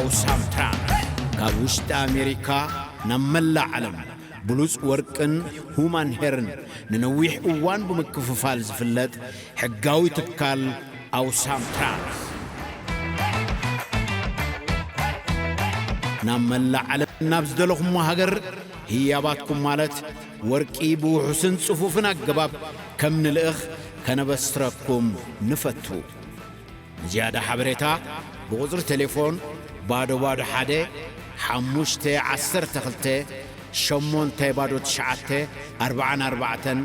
ኣውሳም ትራንስ ካብ ውሽጢ ኣሜሪካ ናብ መላእ ዓለም ብሉጽ ወርቅን ሁማን ሄርን ንነዊሕ እዋን ብምክፍፋል ዝፍለጥ ሕጋዊ ትካል ኣውሳም ትራንስ ናብ መላእ ዓለም ናብ ዝደለኹሞ ሃገር ህያባትኩም ማለት ወርቂ ብውሑስን ጽፉፍን ኣገባብ ከም ንልእኽ ከነበስረኩም ንፈቱ። ንዝያዳ ሓበሬታ ብቑጽሪ ቴሌፎን ባዶ ባዶ ሓደ ሓሙሽተ ዓሰርተ ክልተ ሸሞንተ ባዶ ትሽዓተ ኣርባዓን ኣርባዕተን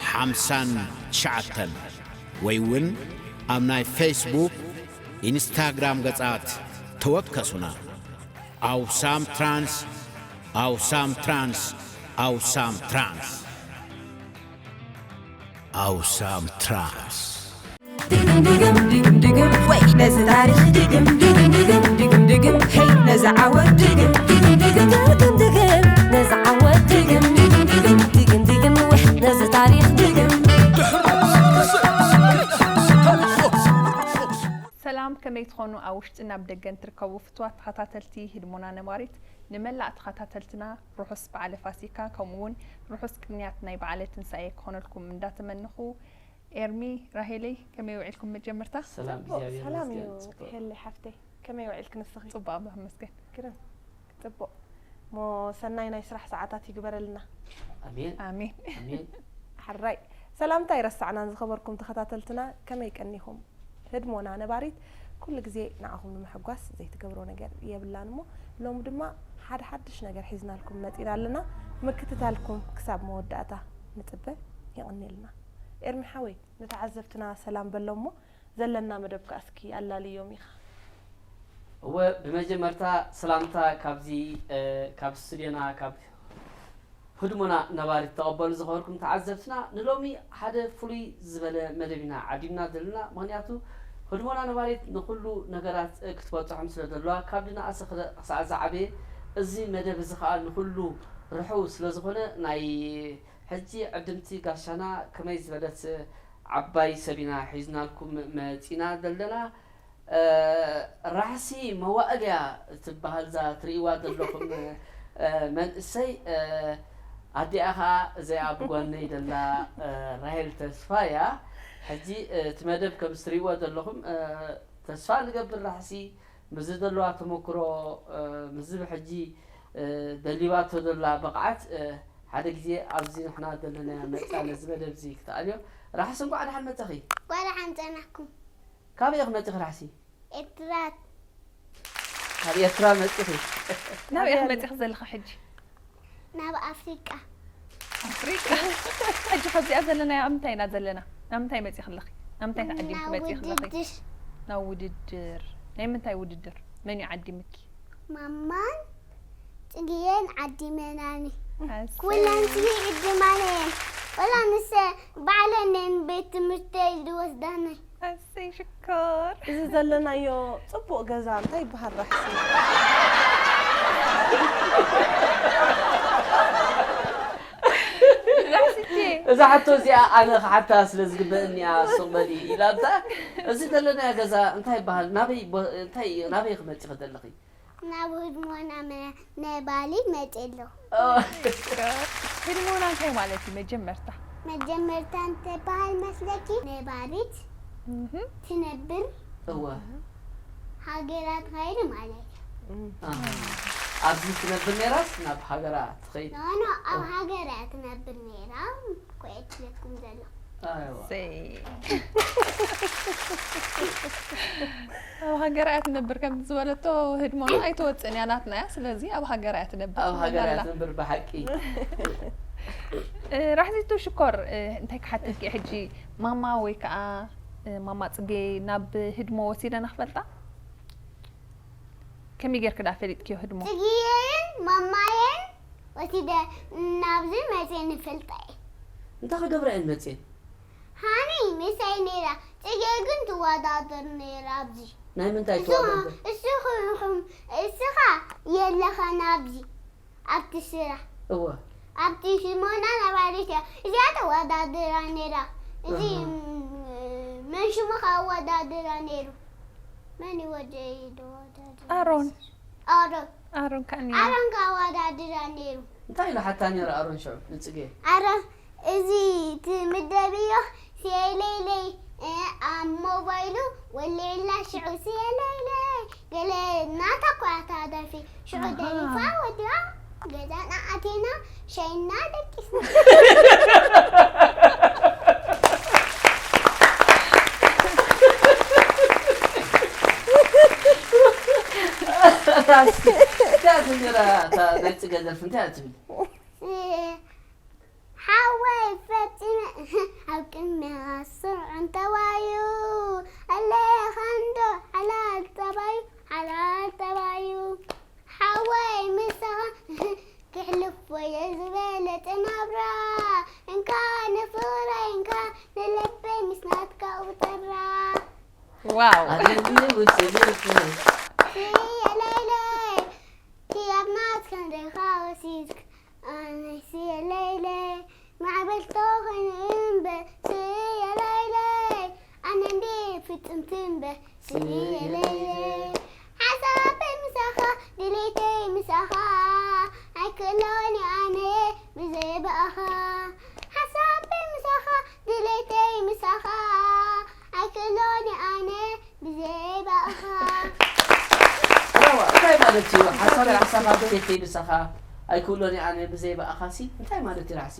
ሓምሳን ትሽዓተን ወይ እውን ኣብ ናይ ፌስቡክ፣ ኢንስታግራም ገጻት ተወከሱና። ኣውሳም ትራንስ፣ ኣውሳም ትራንስ፣ ኣውሳም ትራንስ። ኣውሳም ትራንስ። ድግም ድግም ድግም ድግም ወይ ነዚ ታሪኽ ድግም ድግም ድግም ድግም ድግም ሄይ ነዚ ዓወት ድግም ድግም ድግም ድግም ድግም ነዚ ዓወት ድግም ድግም ድግም ድግም ድግም ወይ ነዚ ታሪኽ ድግም። ሰላም፣ ከመይ ትኾኑ? ኣብ ውሽጥን ኣብ ደገን ትርከቡ ፍቱዋት ተኸታተልቲ ህድሞና ነባሪት፣ ንመላእ ተኸታተልትና ርሑስ በዓለ ፋሲካ፣ ከምኡ እውን ርሑስ ቅንያት ናይ በዓለ ትንሳኤ ክኾነልኩም እንዳተመንኹ፣ ኤርሚ፣ ራሄለይ፣ ከመይ ውዒልኩም? መጀመርታ ሰላም፣ ጽቡቕ፣ እግዚኣብሔር ሰላም ይመስገን፣ እዩ ጽቡቕ። ሄለይ ሓፍተይ፣ ከመይ ውዒልክ ንስኺ? ጽቡቕ፣ ኣምላኽ ይመስገን። ግርም፣ ጽቡቕ። እሞ ሰናይ ናይ ስራሕ ሰዓታት ይግበረልና። ኣሜን። ኣሜን። ኣሜን። ሕራይ፣ ሰላምታ ኣይረሳዕናን ዝኸበርኩም ተኸታተልትና፣ ከመይ ቀኒኹም? ህድሞና ነባሪት ኩሉ ግዜ ንዓኹም ንምሕጓስ ዘይትገብሮ ነገር የብላን እሞ፣ ሎሚ ድማ ሓደ ሓድሽ ነገር ሒዝናልኩም መጺና ኣለና። ምክትታልኩም ክሳብ መወዳእታ ንጽበ። የቐንየልና። ኤርሚ ሓወይ፣ ንተዓዘብትና ሰላም በሎም እሞ፣ ዘለና መደብ ከኣ እስኪ ኣላልዮም ኢኻ። እወ፣ ብመጀመርታ ሰላምታ ካብዚ፣ እ፣ ካብ ስቱድዮና፣ ካብ ህድሞና ነባሪት ተቐበሉ ዝኸበርኩም ተዓዘብትና። ንሎሚ ሓደ ፍሉይ ዝበለ መደብ ኢና ዓዲምና ዘለና። ምኽንያቱ ህድሞና ነባሪት ንኹሉ ነገራት፣ እ፣ ክትበጽሖም ስለ ዘለዋ፣ ካብ ድነኣሰ ክለ-፣ ክሳዕ ዝዓበየ፣ እዚ መደብ እዚ ኸኣ ንኹሉ ርሑው ስለ ዝኾነ፣ ናይ ሕጂ ዕድምቲ ጋሻና ከመይ ዝበለት ዓባይ ሰብ ኢና ሒዝናልኩም መጺና ዘለና። እ፣ ራሕሲ መዋእል እያ ትበሃል እዛ ትርእይዋ ዘለኹም፣ እ፣ መንእሰይ። እ፣ ኣዲኣ ኸኣ እዚኣ ብጎነይ ዘላ፣ እ፣ ራሄል ተስፋ እያ። ሕጂ፣ እ፣ እቲ መደብ ከም እትርእይዎ ዘለኹም፣ እ፣ ተስፋ ንገብር ራሕሲ ምስዚ ዘለዋ ተመክሮ፣ እ፣ ምስዚ ብሕጂ፣ እ፣ ደሊባቶ ዘላ ብቕዓት፣ እ፣ ሓደ ግዜ ኣብዚ ንሕና ዘለናዮ መጻ ነዚ መደብ እዚ ክትኣልዮ። ራሕሲ እንኳዕ ደሓን መጻኺ። እንኳዕ ደሓን ጸናሕኩም። ካበይ ኢኺ መጺኺ ራሕሲ? ኤርትራ። ካብ ኤርትራ መጺኺ። ናበይ ኢኺ መጺኺ ዘለኺ ሕጂ? ናብ ኣፍሪቃ። ኣፍሪቃ። ሕጂ ካብዚኣ ዘለናዮ ኣብ ምንታይ ኢና ዘለና? ናብ ምንታይ መጺኺ ኣለኺ? ናብ ምንታይ ተዓዲምኪ ናብ መጺኺ ኣለኺ? ውድድር። ናብ ውድድር። ናይ ምንታይ ውድድር? መን እዩ ዓዲምኪ? ማማን ጽግየን ዓዲመናኒ። ኣሰይ። ኩለን ስዒድ ድማነ። ወላ ንሰ ባዕለን እየን ቤት ትምህርተይ ዝወስዳኒ። ኣሰይ ሽኮር። እዚ ዘለናዮ ጽቡቕ ገዛ እንታይ ይበሃል ራሕሲ? ራሕስቼ። እዛ ሕቶ እዚኣ ኣነ ክሓታ ስለ ዝግበእኒ እያ፣ ስቕ በሊ ኢላታ። እዚ ዘለናዮ ገዛ እንታይ ይበሃል? ናበይ ቦ-፣ እንታይ፣ ናበይ ክመጺ ከደለኺ? ናብ ህድሞና መ-፣ ነባሪ መጺ ኣለኹ። ኦ። ህድሞና እንታይ ማለት እዩ መጀመርታ? መጀመርታ እንተበሃል መስለኪ ነባሪት እህ። ትነብር እወ። ሃገራ ትኸይድ ማለት እዩ። ኣሃ። ኣብዚ ትነብር ነይራስ ናብ ሃገራ ትኸይድ? ኖ፣ ኖ፣ ኣብ ኦ። ሃገራ ትነብር ነይራ። እኮ እየ ትብለኩም ዘለኹ። ኣይዋ። ሰይ። ኣብ ሃገራ እያ ትነብር ከም ዝበለቶ ህድሞና ኣይትወፅእን እያ፣ ናትና እያ። ስለዚ ኣብ ሃገራ እያ ትነብር ኣብ ሃገራ እያ ትብለና ኣላ። ትነብር ብሓቂ። እ፣ ራሕሲቱ ሽኮር፣ እ፣ እንታይ ክሓተኪ ሕጂ፣ ማማ ወይ ከዓ፣ እ፣ ማማ ፅጌ ናብ ህድሞ ወሲደና ክፈልጣ? ከመይ ጌርኪ ደኣ ፈሊጥክዮ ህድሞ? ጽግየን ማማየን ወሲደ ናብዚ መጽየን ይፈልጣ እየ። እንታይ ክገብራ እየን መጽየን? ሃኒ ምሳይ ነይራ። ጽጌ ግን ትወዳደር ነይራ ኣብዚ። ናይ ምንታይ እሱ-፣ ትወዳደር? እሱ-፣ እስኻ የለኻን ኣብዚ። ኣብቲ ስራሕ። እወ። ኣብቲ ሽሞና ነባሪት እያ። እዚኣ ተወዳድራ ነይራ። እዚ፣ እህ። ም-፣ መን ሽሙ ከወዳድራ ነይሩ? መን ይወደ-፣ ይወዳድር? ኣሮን። ኣሮን ኣሮን ከኣ ነይሩ። ኣሮን ከኣወዳድራ ነይሩ። እንታይ ኢሉ ሓታ ነይሩ ኣሮን ሽዑ ንጽጌ? ኣረ እዚ ትምደብዮ ሲየለይለይ ኣብ ሞባይሉ ወሊዕላ ሽዑ ሲየለይለይ ገለ ናታ እኳ እያ እታ ደርፊ ሽዑ ደሪፋ ወዲኣ ገዛና ኣቲና ሻይና ደቂስና። እንታይ ትብል ነይራ እታ ናይ ጽገ ደርፊ እንታይ እያ ትብል? ሓወይ ፈጺመ ኣብ ቅድሚኻ ስርዑ እንተባዩ ኣለኻንዶ ሓላል ጠባዩ ሓላል ጠባዩ ሓወይ ምሳኻ ክሕልፎ እየ ዝበለጸ ናብራ እንካ ንፍቕረይ እንካ ንልበይ ምስ ናትካ ቁጠራ ዋው ኣደግሊ ውስልት ስየለይለይ ክያብ ናት ክንደኻ ወሲድክ ኣነስ የለይለይ ማዕበል ተኾይኑ እምበር ስየለይለይ ኣነ እንዴ ፍጽምቲ እምበር ስየለይለይ ሓሳበይ ምሳኻ ድሌተይ ምሳኻ ኣይክእሎን ኣነ ብዘይ ብኣኻ ሓሳበይ ምሳኻ ድሌተይ ምሳኻ ኣይክእሎን ኣነ ብዘይ ብኣኻ ብራዋ እንታይ ማለት እዩ ሓሳብ ሓሳብ ኣብተይ ከይድሳኻ ኣይክእሎን ኣነ ብዘይ ብኣኻሲ እንታይ ማለት እዩ ራሕሲ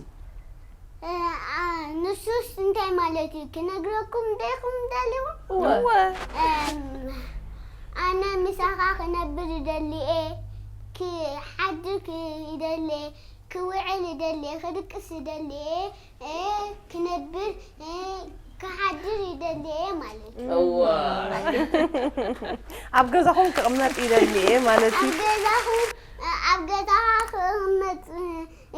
ንሱስ እንታይ ማለት እዩ ክነግረኩም ደይኹም ደልኹም እወ ኣነ ምሳኻ ክነብር ይደሊ እየ ክሓድር ይደሊ እየ ክውዕል ይደሊ እየ ክድቅስ ይደሊ እየ ክነብር ክሓድር ይደሊ እየ ማለት እዩ እዋ ኣብ ገዛኹም ክቕመጥ ይደሊ እየ ማለት እዩ ኣብ ገዛኹም ኣብ ገዛኻ ክቕመጥ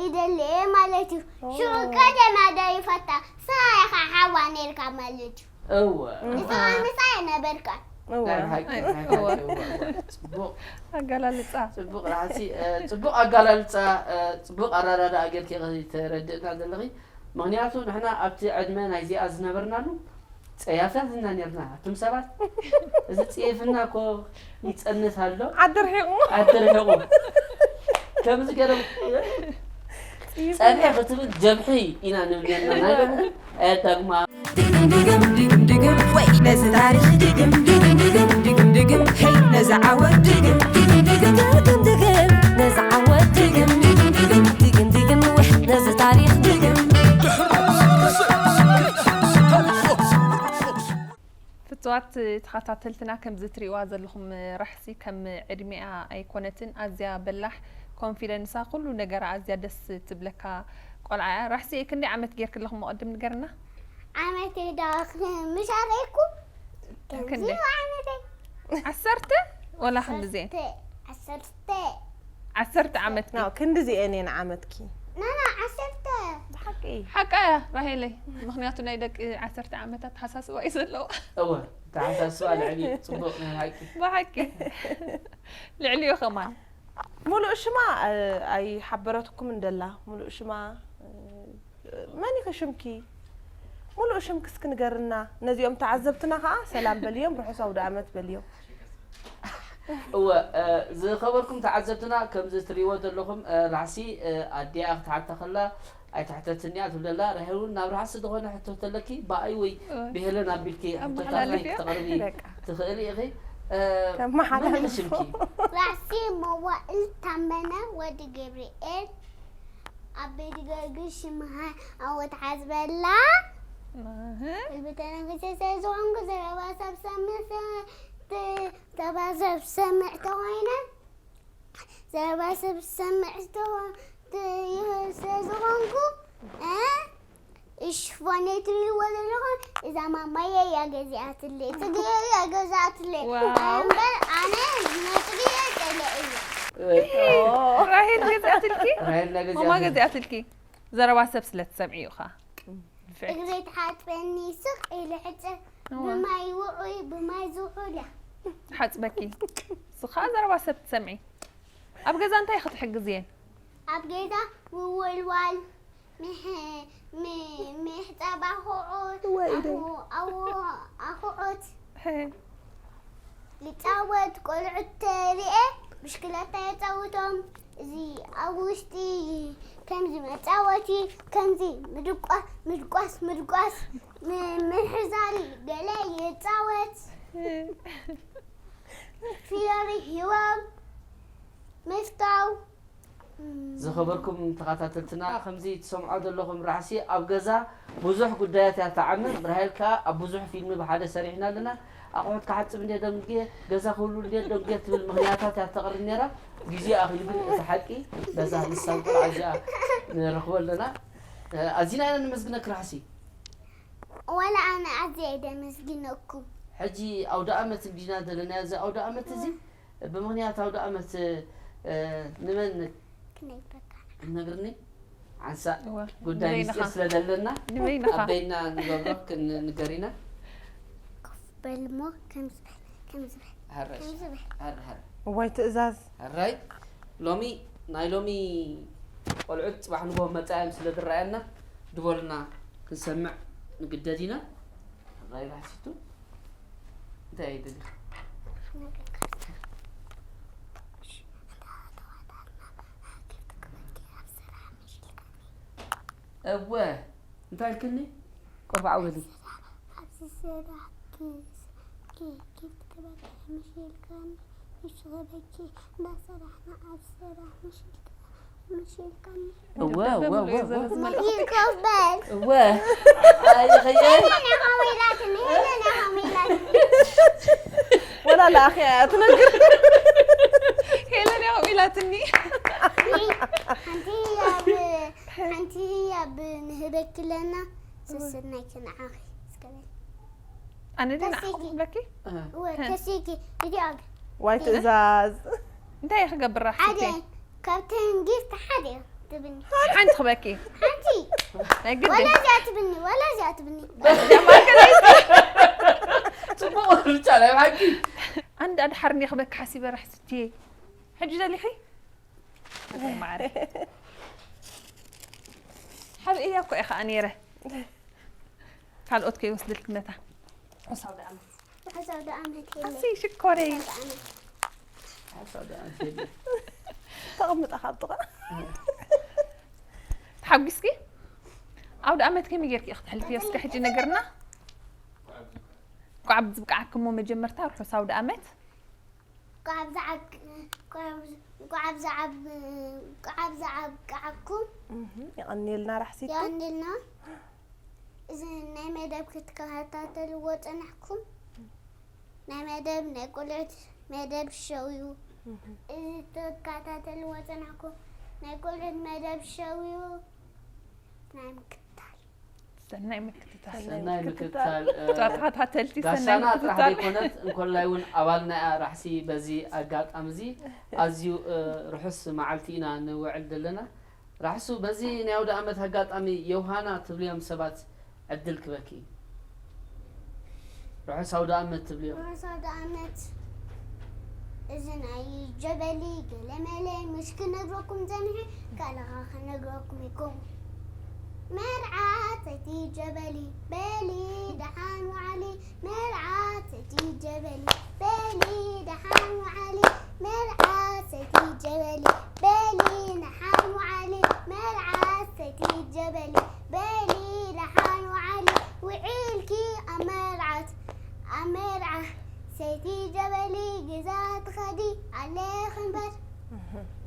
ይደሊ እየ ማለት እዩ ሽዑ ቀደማ ደሪፋታ ንስኻ ኢኻ ሓዋ ነይርካ ማለት እዩ እወ ንስኻ ምሳይ ነበርካ እዋ ናይ ብሓቂ ናይ ብሓቂ እወ እወ እወ ጽቡቕ ኣገላልጻ ጽቡቕ ራሕሲ ጽቡቕ ኣጋላልጻ ጽቡቕ ኣራዳዳ ጌርኪ ተረድእና ዘለኺ ምኽንያቱ ንሕና ኣብቲ ዕድመ ናይዚኣ ዝነበርናሉ ጸያፍታት እና ነርና ኣቱም ሰባት እዚ ጽየፍና እኮ ይጸንት ኣሎ ዓዲ ርሒቑ ዓዲ ርሒቑ ከምዚ ገይሮም ጸብሒ ክትብል ጀብሒ ኢና ንብል ነርና ናይ ሎሚ ግን ኣየዳግማ ድግም ድግም ድግም ድግም ወይ ነዚ ታሪኽ ድግም ድግም ድግም ድግም ድግም ሄይ ነዚ ዓወት ድግም ድግም ድግም ድግም ድግም ነዚ ዓወት ድግም ድግም ድግም ድግም ድግም ወይ ነዚ ታሪኽ ድግም ፍትዋት ተኸታተልትና ከምዚ ትሪእዋ ዘለኹም ራሕሲ ከም ዕድሚኣ ኣይኮነትን ኣዝያ በላሕ ኮንፊደንሳ ኩሉ ነገራ ኣዝያ ደስ ትብለካ ቆልዓ እያ ራሕሲ ክንደይ ዓመት ጌርክለኹም መቐድም ንገርና ዓመት ዳ ምሽ ኣረይኩ ክንደይ? ዓመተይ ዓሰርተ ወላ ክንድዚ ዓሰርተ ዓሰርተ ዓመት ናው ክንድዚ እየን እየን ዓመትኪ ናና ዓሰርተ ብሓቂ ሓቃ እያ ራሄለይ ምክንያቱ ናይ ደቂ ዓሰርተ ዓመታት ተሓሳስባ እዩ ዘለዋ እወ ተሓሳስባ ልዕሊ ጽቡቕ ናይ ሓቂ ብሓቂ ልዕሊዮ ከማን ሙሉእ ሽማ ኣይሓበረትኩም እንደላ ሙሉእ ሽማ መን ኢኺ ሽምኪ ሙሉእ ሽምኪ እስኪ ንገርና ነዚኦም ተዓዘብትና ከዓ ሰላም በልዮም ርሑስ ኣውደ ዓመት በልዮም እወ ዝኸበርኩም ተዓዘብትና ከምዚ ትሪእዎ ዘለኹም ራሕሲ ኣዲኣ ክትሓታ ከላ ኣይትሕተትንያ ትብለላ ራሄል እውን ናብ ራሕሲ ዝኾነ ሕቶ ተለኪ ብኣይ ወይ ብሄለን ኣቢልኪ ሕቶታት ናይ ክተቕርቢ ትኽእሊ ኢኺ መን ኢኺ ሽምኪ ራእሲ መዋእል ታመነ ወዲ ገብርኤል ኣብ ቤት ገርግሽ ሽምሃ ኣወት ሓዝበላ ብተነግሰ ስለዝኾንኩ ዘረባ ሰብ ሰምዕ ተባ ሰብ ሰምዕ ተኾይነ ዘረባ ሰብ ሰምዕ ስለዝኾንኩ እሽ ፎን ትሪእዎ ዘለኹም እዛ ማማየ እያ ገዚኣትለይ ጽግየ እያ ገዛትለይ ዋው። እምበር ኣነ ንጽግየ ጸለ እየ ራሄል ገዚኣትልኪ ራሄል ናይ ማማ ገዚኣ ገዚኣትልኪ ዘረባ ሰብ ስለ ትሰምዒ ኢኻ እግሪ ተሓጥበኒ ስቕ ኢለ ሕፀ ብማይ ውዑይ ብማይ ዝውዑል እያ ትሓፅበኪ ስኻ ዘረባ ሰብ ትሰምዒ ኣብ ገዛ እንታይ ክትሕግዝየን ኣብ ገዛ ምውልዋል ምሕ- ም- ምሕፃብ ኣኹዑት ኣኹ- ኣኹ- ኣኹዑት ልፃወት ቆልዑት ተሪኤ ብሽክለታ የጻውቶም። እዚ ኣብ ውሽጢ ከምዚ መጻወቲ፣ ከምዚ ምድቋስ፣ ምድቋስ፣ ምድቋስ፣ ም-፣ ምሕዛሪ ገለ የጻወት። ፍዮሪ ሂቦም ምፍታው። ዝኸበርኩም ተኸታተልትና፣ ከምዚ ትሰምዖ ዘለኹም ራሕሲ ኣብ ገዛ ብዙሕ ጉዳያት እያ ተዓምር። ራሄል ከኣ ኣብ ብዙሕ ፊልም ብሓደ ሰሪሕና ኣለና። ኣቑሑት ክሓጽብ እንድየ ደንጉየ፣ ገዛ ክውልውል እንድየ ደንጉየ ትብል ምኽንያታት እያ ተቕርብ ነይራ። ግዜ ኣኺሉ ግን እቲ ሓቂ በዛ ንሳ ቆልዓ እዚኣ ንረኽቦ ኣለና። ኣዚና ኢና ነመስግነኪ ራሕሲ። ወላ ኣነ ኣዝየ እየ ደመስግነኩም። ሕጂ ኣውደ ኣመት እንዲና ዘለናዮ፣ እዚ ኣውደ ኣመት እዚ ብምኽንያት ኣውደ ኣመት፣ እ፣ ንመን ክነግረካ። ነግርኒ? ዓንሳ እወ፣ ጉዳይ ንበይንኻ። ምስጢር ስለ ዘለና ንበይንኻ። ኣበይና ንገብሮ ክንንገር ኢና። ኮፍ በል እሞ ከምዚ በል፣ ከምዚ በል፣ ሃረሽ። ከምዚ በል። ሃረ፣ ሃረ። እዋይ ትእዛዝ። ሃራይ። ሎሚ፣ ናይ ሎሚ ቆልዑት ጽባሕ ንግሆ መጻእዮም ስለ ዝረኣየና፣ ድበሉና ክንሰምዕ ንግደድ ኢና። ሃራይ ራሕሲቱ። እንታይ እዩ ደሊኻ? እወ፣ እንታይ ኢልክኒ? ቆርባዕ በሊ። ኣብዚ ስራሕ ጊፍት ክበካ ምሽ ኢልካኒ፣ ምሽ ክበኪ እንዳሰራሕና ኣብዚ ስራሕ ምሽ ኢልካ-፣ ምሽ ኢልካኒ። እወ፣ እወ፣ እወ፣ እወ። ይህ ኮፍ በል። እወ። ኣይኸየ። ሄለን ኢኻ ኢላትኒ፣ ሄለን ኢኻ ኢላትኒ። ወላ ለኣኽያ እያ ትነግር። ሄለን ኢኹም ኢላትኒ። ሓንቲ ህያብ፣ ሓንቲ ህያብ ንህበኪ ኣለና፣ ሰሰናይኪ ንዓኺ እስከ በል። ኣነ ድየ ንዓኹም ተሲኪ። ክብለኪ? እወ፣ ተሲኪ፣ እዚኣ ግን። ዋይ ትእዛዝ። እንታይ እየ ክገብር ሓደ፣ ራሕሲተይ? ካብተን ጊፍት ሓደ ትብኒ። ሓንቲ ክበኪ። ሓንቲ፣ ናይ ወላ ግድን። እዚኣ ትብኒ፣ ወላ እዚኣ ትብኒ። ጽቡቕ ምርጫ ናይ ብሓቂ። ኣንድ ኣድሓርኒ ክበኪ ሓሲበ ራሕሲትየ። ሕጂ ደሊኺ? ኣተይ ማዕረ። ሓብእያ እኮ እየ ከዓ ነይረ። ካልኦት ከይወስድልኪ ነታ። ርሑስ ኣውደ ዓመት። ርሑስ ኣውደ ዓመት ሄለይ። ኣሰይ ሽኮረይ። ርሑስ ኣውደ ዓመት። ሓሳብ ደኣ እንተ የለን። ተቐምጣ ካብ ጥቓ። ተሓጒስኪ? ኣውደ ዓመት ከመይ ጌርኪ ኢኺ ተሕልፍዮ? እስከ ሕጂ ነግርና። እንኳዕ ኣብዚ ብቅዓክሞ መጀመርታ ርሑስ ኣውደ ዓመት። እንኳዕ ኣብዚ ዓብ-፣ እንኳዕ ኣብዚ፣ እንኳዕ ኣብዚ ዓብ-፣ እንኳዕ ኣብዚ ኣብቅዓኩም። እህ፣ የቐንየልና ራሕሲቱ። የቐንየልና። እዚ ናይ መደብ ክትከታተልዎ ጸናሕኩም። ናይ መደብ ናይ ቆልዑት መደብ ሸው እዩ። እዚ ትከታተልዎ ጸናሕኩም ናይ ቆልዑት መደብ ሸው እዩ። ናይ ምክትታል። ሰናይ ምክትታል። ሰናይ ምክትታል፣ እ፣ ተኸታተልቲ ሰናይ ጋሻና ጥራሕ ምክትታል። ዘይኮነት፣ እንኮላይውን ኣባልና እያ ራሕሲ። በዚ ኣጋጣሚ እዚ ኣዝዩ፣ እ፣ ርሑስ መዓልቲ ኢና ንውዕል ዘለና። ራሕሱ፣ በዚ ናይ ኣውደ ዓመት ኣጋጣሚ ዮሃና ትብልዮም ሰባት ዕድል ክበኪ። ርሑስ ኣውደ ዓመት ትብልዮም። ርሑስ ኣውደ ዓመት። እዚ ናይ ጀበሊ ገለመለ ምሽ ክነግረኩም ጸኒሐ፣ ካልኻ ክነግረኩም ይከውን። መርዓት ሰይቲ ጀበሊ በሊ ደሓን ዋዕሊ፣ መርዓት ሰይቲ ጀበሊ በሊ ደሓን ዋዕሊ፣ መርዓት ሰይቲ ጀበሊ በሊ ደሓን ዋዕሊ፣ መርዓት ሰይቲ ጀበሊ በሊ ደሓን ዋዕሊ፣ ውዒልኪ ኣብ መርዓት፣ ኣብ መርዓ ሰይቲ ጀበሊ ግዛ ትኸዲ ኣለኺ እምበር።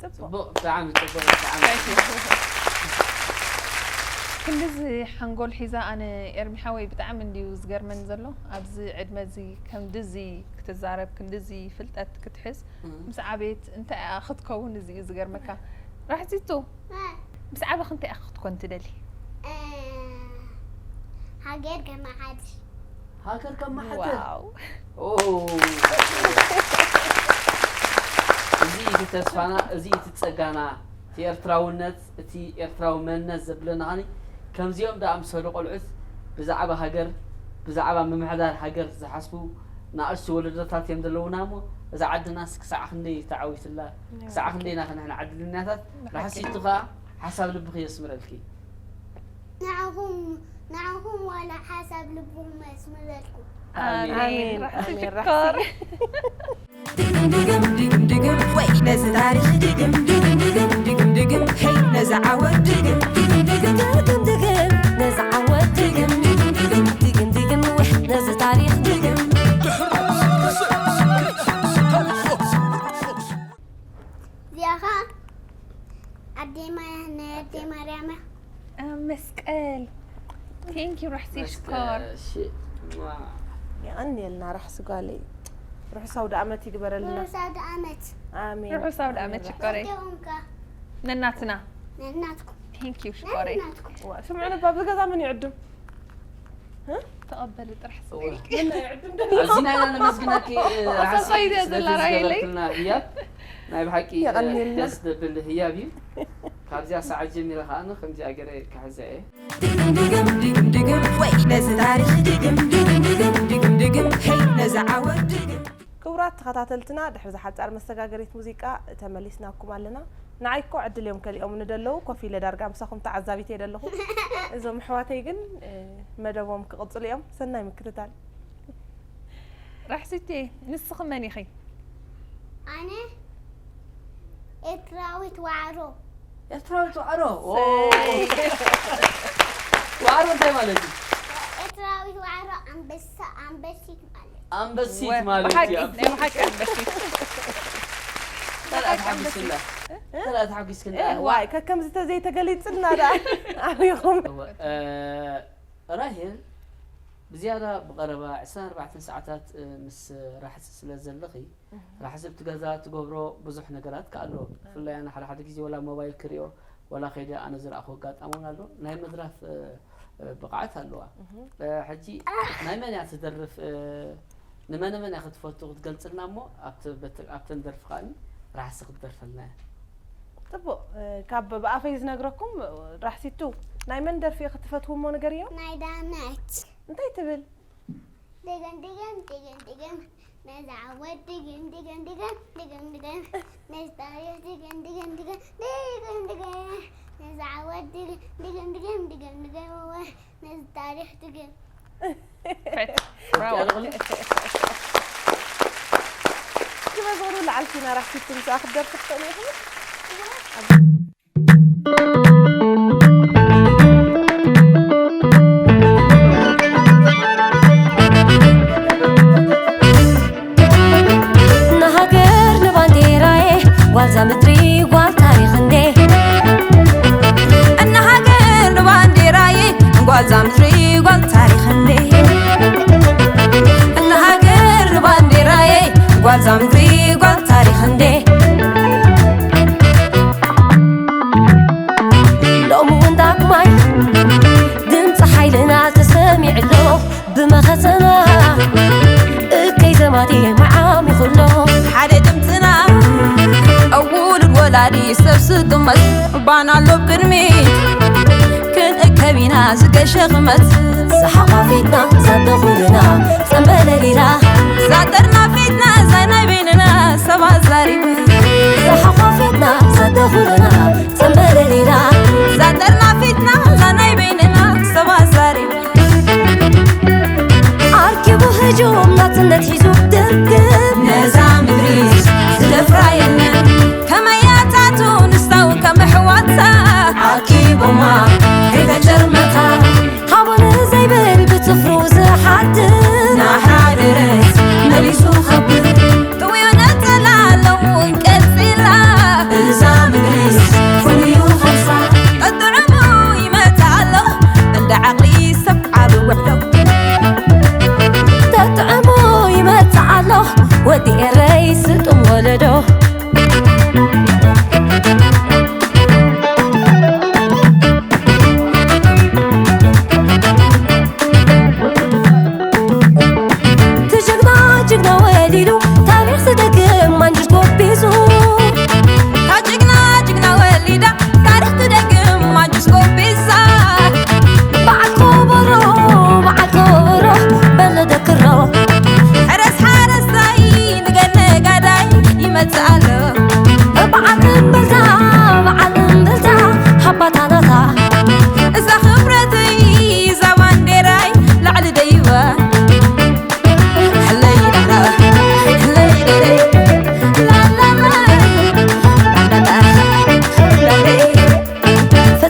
ጽቡቕ። ጽቡቕ፣ ብጣዕሚ ጽቡቕ፣ ብጣዕሚ። ክንድዚ ሓንጎል ሒዛ ኣነ ኤርሚ ሓወይ ብጣዕሚ እንድዩ ዝገርመኒ ዘሎ። ኣብዚ ዕድመ እዚ ከምድዚ ክትዛረብ፣ ክንድዚ ፍልጠት ክትሕዝ፣ እም። ምስ ዓበየት እንታይ እያ ክትከውን? እዚ እዩ ዝገርመካ። ራሕሲቱ፣ እ፣ ምስ ዓበኺ እንታይ ኢኺ ክትኮን ትደሊ? እ፣ ሃገር ከመሓድር። ሃገር ከመሓድር። ዋው። ኦ። እዚ እቲ ተስፋና፣ እዚ እቲ ጸጋና፣ እቲ ኤርትራውነት፣ እቲ ኤርትራዊ መንነት ዘብለና ኸኒ ከምዚኦም ደኣምሰሉ ቆልዑት ብዛዕባ ሃገር፣ ብዛዕባ ምምሕዳር ሃገር ዝሓስቡ ንኣሽቱ ወለዶታት እዮም ዘለዉና እሞ እዛ ዓድናስ ክሳዕ ክንደይ ተዓዊትላ፣ ክሳዕ ክንደይ ኢና ንሕና ዕድለኛታት። ራሕሲቱ ኸኣ ሓሳብ ልብኺ የስምረልኪ። ንዓኹም፣ ንዓኹም ዋላ ሓሳብ ልብኹም የስምረልኩም። ኣሜን። ኣሜን። ራሕሲ ኣሜን። ሽኮር። ድግም ድግም ድግም ድግም ወይ ነዚ ታሪኽ ድግም ድግም ድግም ድግም ድግም ሄይ ነዚ ዓወት ድግም ድግም ድግም ድግም ድግም ነዚ ዓወት ድግም ድግም ድግም ድግም ድግም ወይ ነዚ ታሪኽ ድግም። እዚኣኻ ኣደይ ማርያም ናይ ኣደይ ማርያም እያ። መስቀል። Thank you ራሕሲ ሽኮር። የቐንየልና ራሕሲ ጓለይ። ርሑስ ኣውደ ኣመት ይግበረልና። ርሑስ ኣውደ ኣመት ኣሜን። ርሑስ ኣውደ ኣመት ሽኮረይ። ደምካ ነናትና። ነናትኩም Thank you ሽኮረይ። ነናትኩም ዋ፣ ስምዑ ነባ ብገዛ መን ይዕድም? ተቐበሊ ጥራሕ መን ይዕድም? ኣዚና ኢና ነመስግነኪ ራሕሲ ኣሰፋይደ ዘላ ራሄለይ። ስለዝገበርክልና ህያብ ናይ ብሓቂ የቐንየልና። ደስ ዘብል ህያብ እዩ። ካብዚኣ ሰዓት ጀሚረ ከዓ ከምዚኣ ገይረ ክሕዛ እየ። ድግም ድግም ድግም ድግም ወይ ነዚ ታሪኽ ድግም ድግም ድግም ድግም ድግም ሄይ ነዚ ዓወት ድግም። ክቡራት ተኸታተልትና ድሕሪ ዝሓጻር መሰጋገሪት ሙዚቃ ተመሊስናኩም ኣለና። ንዓይ እኮ ዕድል እዮም ከሊኦም ንደለዉ ኮፍ ኢለ ዳርጋ ምሳኹም ተዓዛቢት እየ ደለኹ። እዞም ኣሕዋተይ ግን እ፣ መደቦም ክቕጽሉ እዮም። ሰናይ ምክትታል። ራሕሲቴ ንስኺ መን ኢኺ? ኣነ ኤርትራዊት ዋዕሮ ኤርትራዊት ዋዕሮ ኦ፣ ዋዕሮ እንታይ ማለት እዩ? ኤርትራዊት ዋዕሮ ኣንበሳ ኣንበሲት ማለት ኣንበሲት ወ- ማለት ብሓቂ እዩ። ናይ ብሓቂ ኣንበሲት። ተራ ተሓጒስክላ ተራ ተሓጒስክላ እ፣ ዋይ ከከምዚ ተዘይተገሊጽልና ደኣ ኣበይኹም? እ፣ ራሄል ብዝያዳ ብቐረባ ዕስራን ኣርባዕተን ሰዓታት እ፣ ምስ ራሕሲ ስለ ዘለኺ ራሕሲ ኣብቲ ገዛ ትገብሮ ብዙሕ ነገራት ከ ኣሎ። ብፍላይ ኣነ ሓደ ሓደ ግዜ ወላ ሞባይል ክሪኦ ወላ ከይደ ኣነ ዝረኣኹ ኣጋጣሚ እውን ኣሎ። ናይ ምድራፍ እ፣ እ፣ ብቕዓት ኣለዋ። እ፣ ሕጂ ናይ መን እያ ትደርፍ እ፣ ንመን መን እያ ክትፈቱ ክትገልጽልና እሞ ኣብቲ በቲ- ኣብተን ደርፊ ከኣ ራሕሲ ክትደርፈልና እያ። ጽቡቕ እ፣ ካብ ብኣፈይ ዝነግረኩም ራሕሲቱ ናይ መን ደርፊ ክትፈትዉ እሞ ንገርዮ? ናይ ዳናይት እንታይ ትብል? ድግም ድግም ድግም ድግም ነዚ ዓወት ድግም ድግም ድግም ድግም ድግም ነዚ ታሪኽ ድግም ድግም ድግም ድግም ድግም ነዚ ዓወት ድግም ድግም ድግም ድግም ድግም እወ ነዚ ታሪኽ ድግም ፈት ብራቮ። ክበዝሩ ለዓልኪና ራሕሲቱ ምስኣ ክትደርፊ ትኽእሉ ኢኹም። ንሃገር ንባንዴራዬ ጓልዛ ምድሪ ጓል ታሪኽ እንዴ እነ ሃገር ንባንዴራዬ ጓልዛ ምድሪ ጓል ታሪኽ እንዴ እነ ሃገር ንባንዴራዬ ጓልዛ ምድሪ ጓል ታሪኽ እንዴ ሎሚ እውን ዳግማይ ድምፂ ሓይልና ተሰሚዑ ኣሎ ብመኸተና እከይ ዘማቲ መዓሚኹ ኣሎ ሓደ ድምፅና ኣውሉድ ወላዲ ሰብ ስጥመት ባና ኣሎ ቅድሚት ክንእከብ ኢና ዝገሸ ክመት ዝሓቋፊትና ዘደኹልና ጸንበለሊና ዛጠርና ፊትና ዛይ ናይ በይንና ሰብ ኣዛሪቡ ዝሓቋፊትና ዘደኹልና ጸንበለሊና ዛጠርና ፊትና ዛናይ በይንና ሰብ ኣዛሪቡ ኣርኪቡ ህጁም ናጽነት ሒዙ ድርግም ነዛ ምድሪ ዝደፍራ የለን ከመያታቱ ንስታው ከም ኣሕዋታ ኣኪቦማ ከይተጨርመታ ሃቦ ንዘይብል ብጽፍሩ ዝሓድር ናሕራ ደረት መሊሱ ከብር ጥውዮ ነጸላ ኣለውን ቀጺላ እዛ ምድርስ ኩሉ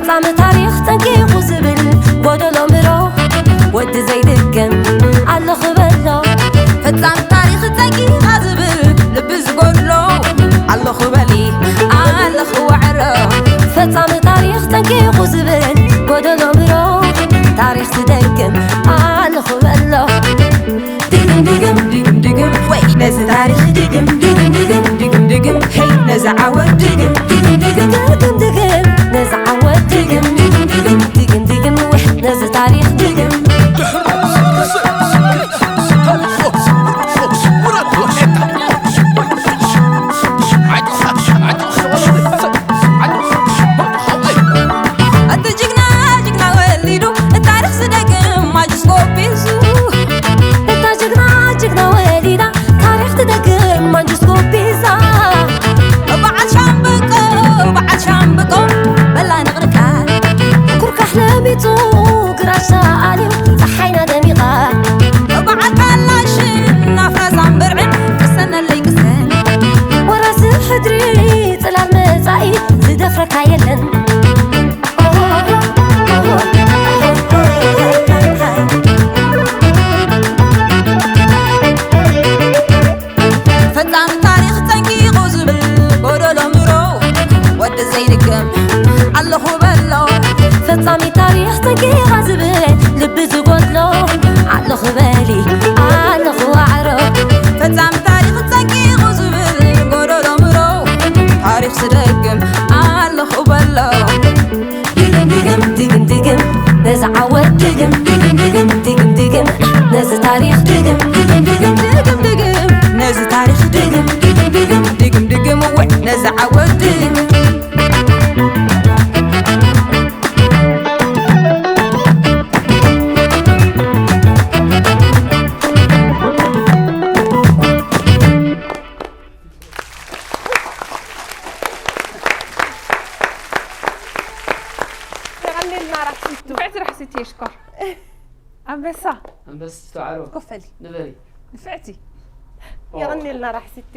ላም ታሪኽ ጠንቂቑ ዝብል ጎደሎ ምሮ ወዲ ዘይድገም ኣለኹ በሎ። ፈጻሚ ታሪኽ ጸጊኻ ዝብል ልቢ ዝጎድሎ ኣለኹ በሊ ኣለኹ ዋዕሮ። ፈጻሚ ታሪኽ ጠንቂቑ ዝብል ጎደሎ ምሮ ታሪኽ ዝደግም ኣለኹ በሎ። ድግም ድግም ድግም ድግም ወይ ነዚ ታሪኽ ድግም ድግም ድግም ድግም ድግም ሄይ ነዚ ዓወት ድግም ድግም ድግም ድግም ድግም ነዚ ዓወት ድግም ድግም ድግም ድግም ድግም ወይ ነዚ ታሪኽ ድግም። እቲ ጅግና ጅግና ወሊዱ ታሪኽ ዝደግም ማጅስኮፕ ሒዙ። እታ ጅግና ጅግና ወሊዳ ታሪኽ ትደግም ማንጅስኮፕ ሒዛ። በዓል ሻምበቆ በዓል ሻምበቆ በላ ንቕንቃ። ኩርካሕ ለሚጹ ግራሽ ተኣልዩ ጸሓይና ደሚቓ። በዓል ካላሽን ናፍራዛን ብርዕን ቅሰነለይ ቅሰን። ወራሲ ሕድሪ ጽላል መጻኢ ዝደፍረካ የለን። ፈጻሚ ታሪኽ ጸንቂቑ ዝብል ጎደሎ ምሮ ወዲ ዘይድገም ኣለኹ በሎ። ፈጻሚ ታሪኽ ጸንቂቓ ዝብል ልቢ ዝጎድሎ ኣለኹ በሊ ኣለኹ ዋዕሮ። ፈጻሚ ታሪኽ ጸንቂቑ ዝብል ጎደሎ ምሮ ታሪኽ ዝደግም ኣለኹ በሎ። ድግም ድግም ድግም ድግም ነዚ ዓወት ድግም ድግም ድግም ድግም ድግም ነዚ ታሪኽ ድግም ድግም ድግም ድግም ድግም ነዚ ታሪኽ ድግም ድግም ድግም ድግም ድግም ወይ ነዚ ዓወት ድግም። የቐንየልና ራሕሲቱ። ንፍዕቲ ራሕሲቱ የሽኮር። ኣንበሳ። ኣንበስቲ ተዋዕሮ። ኮፈሊ። ንበሪ። ንፍዕቲ። ኦ። የቐንየልና ራሕሲቱ።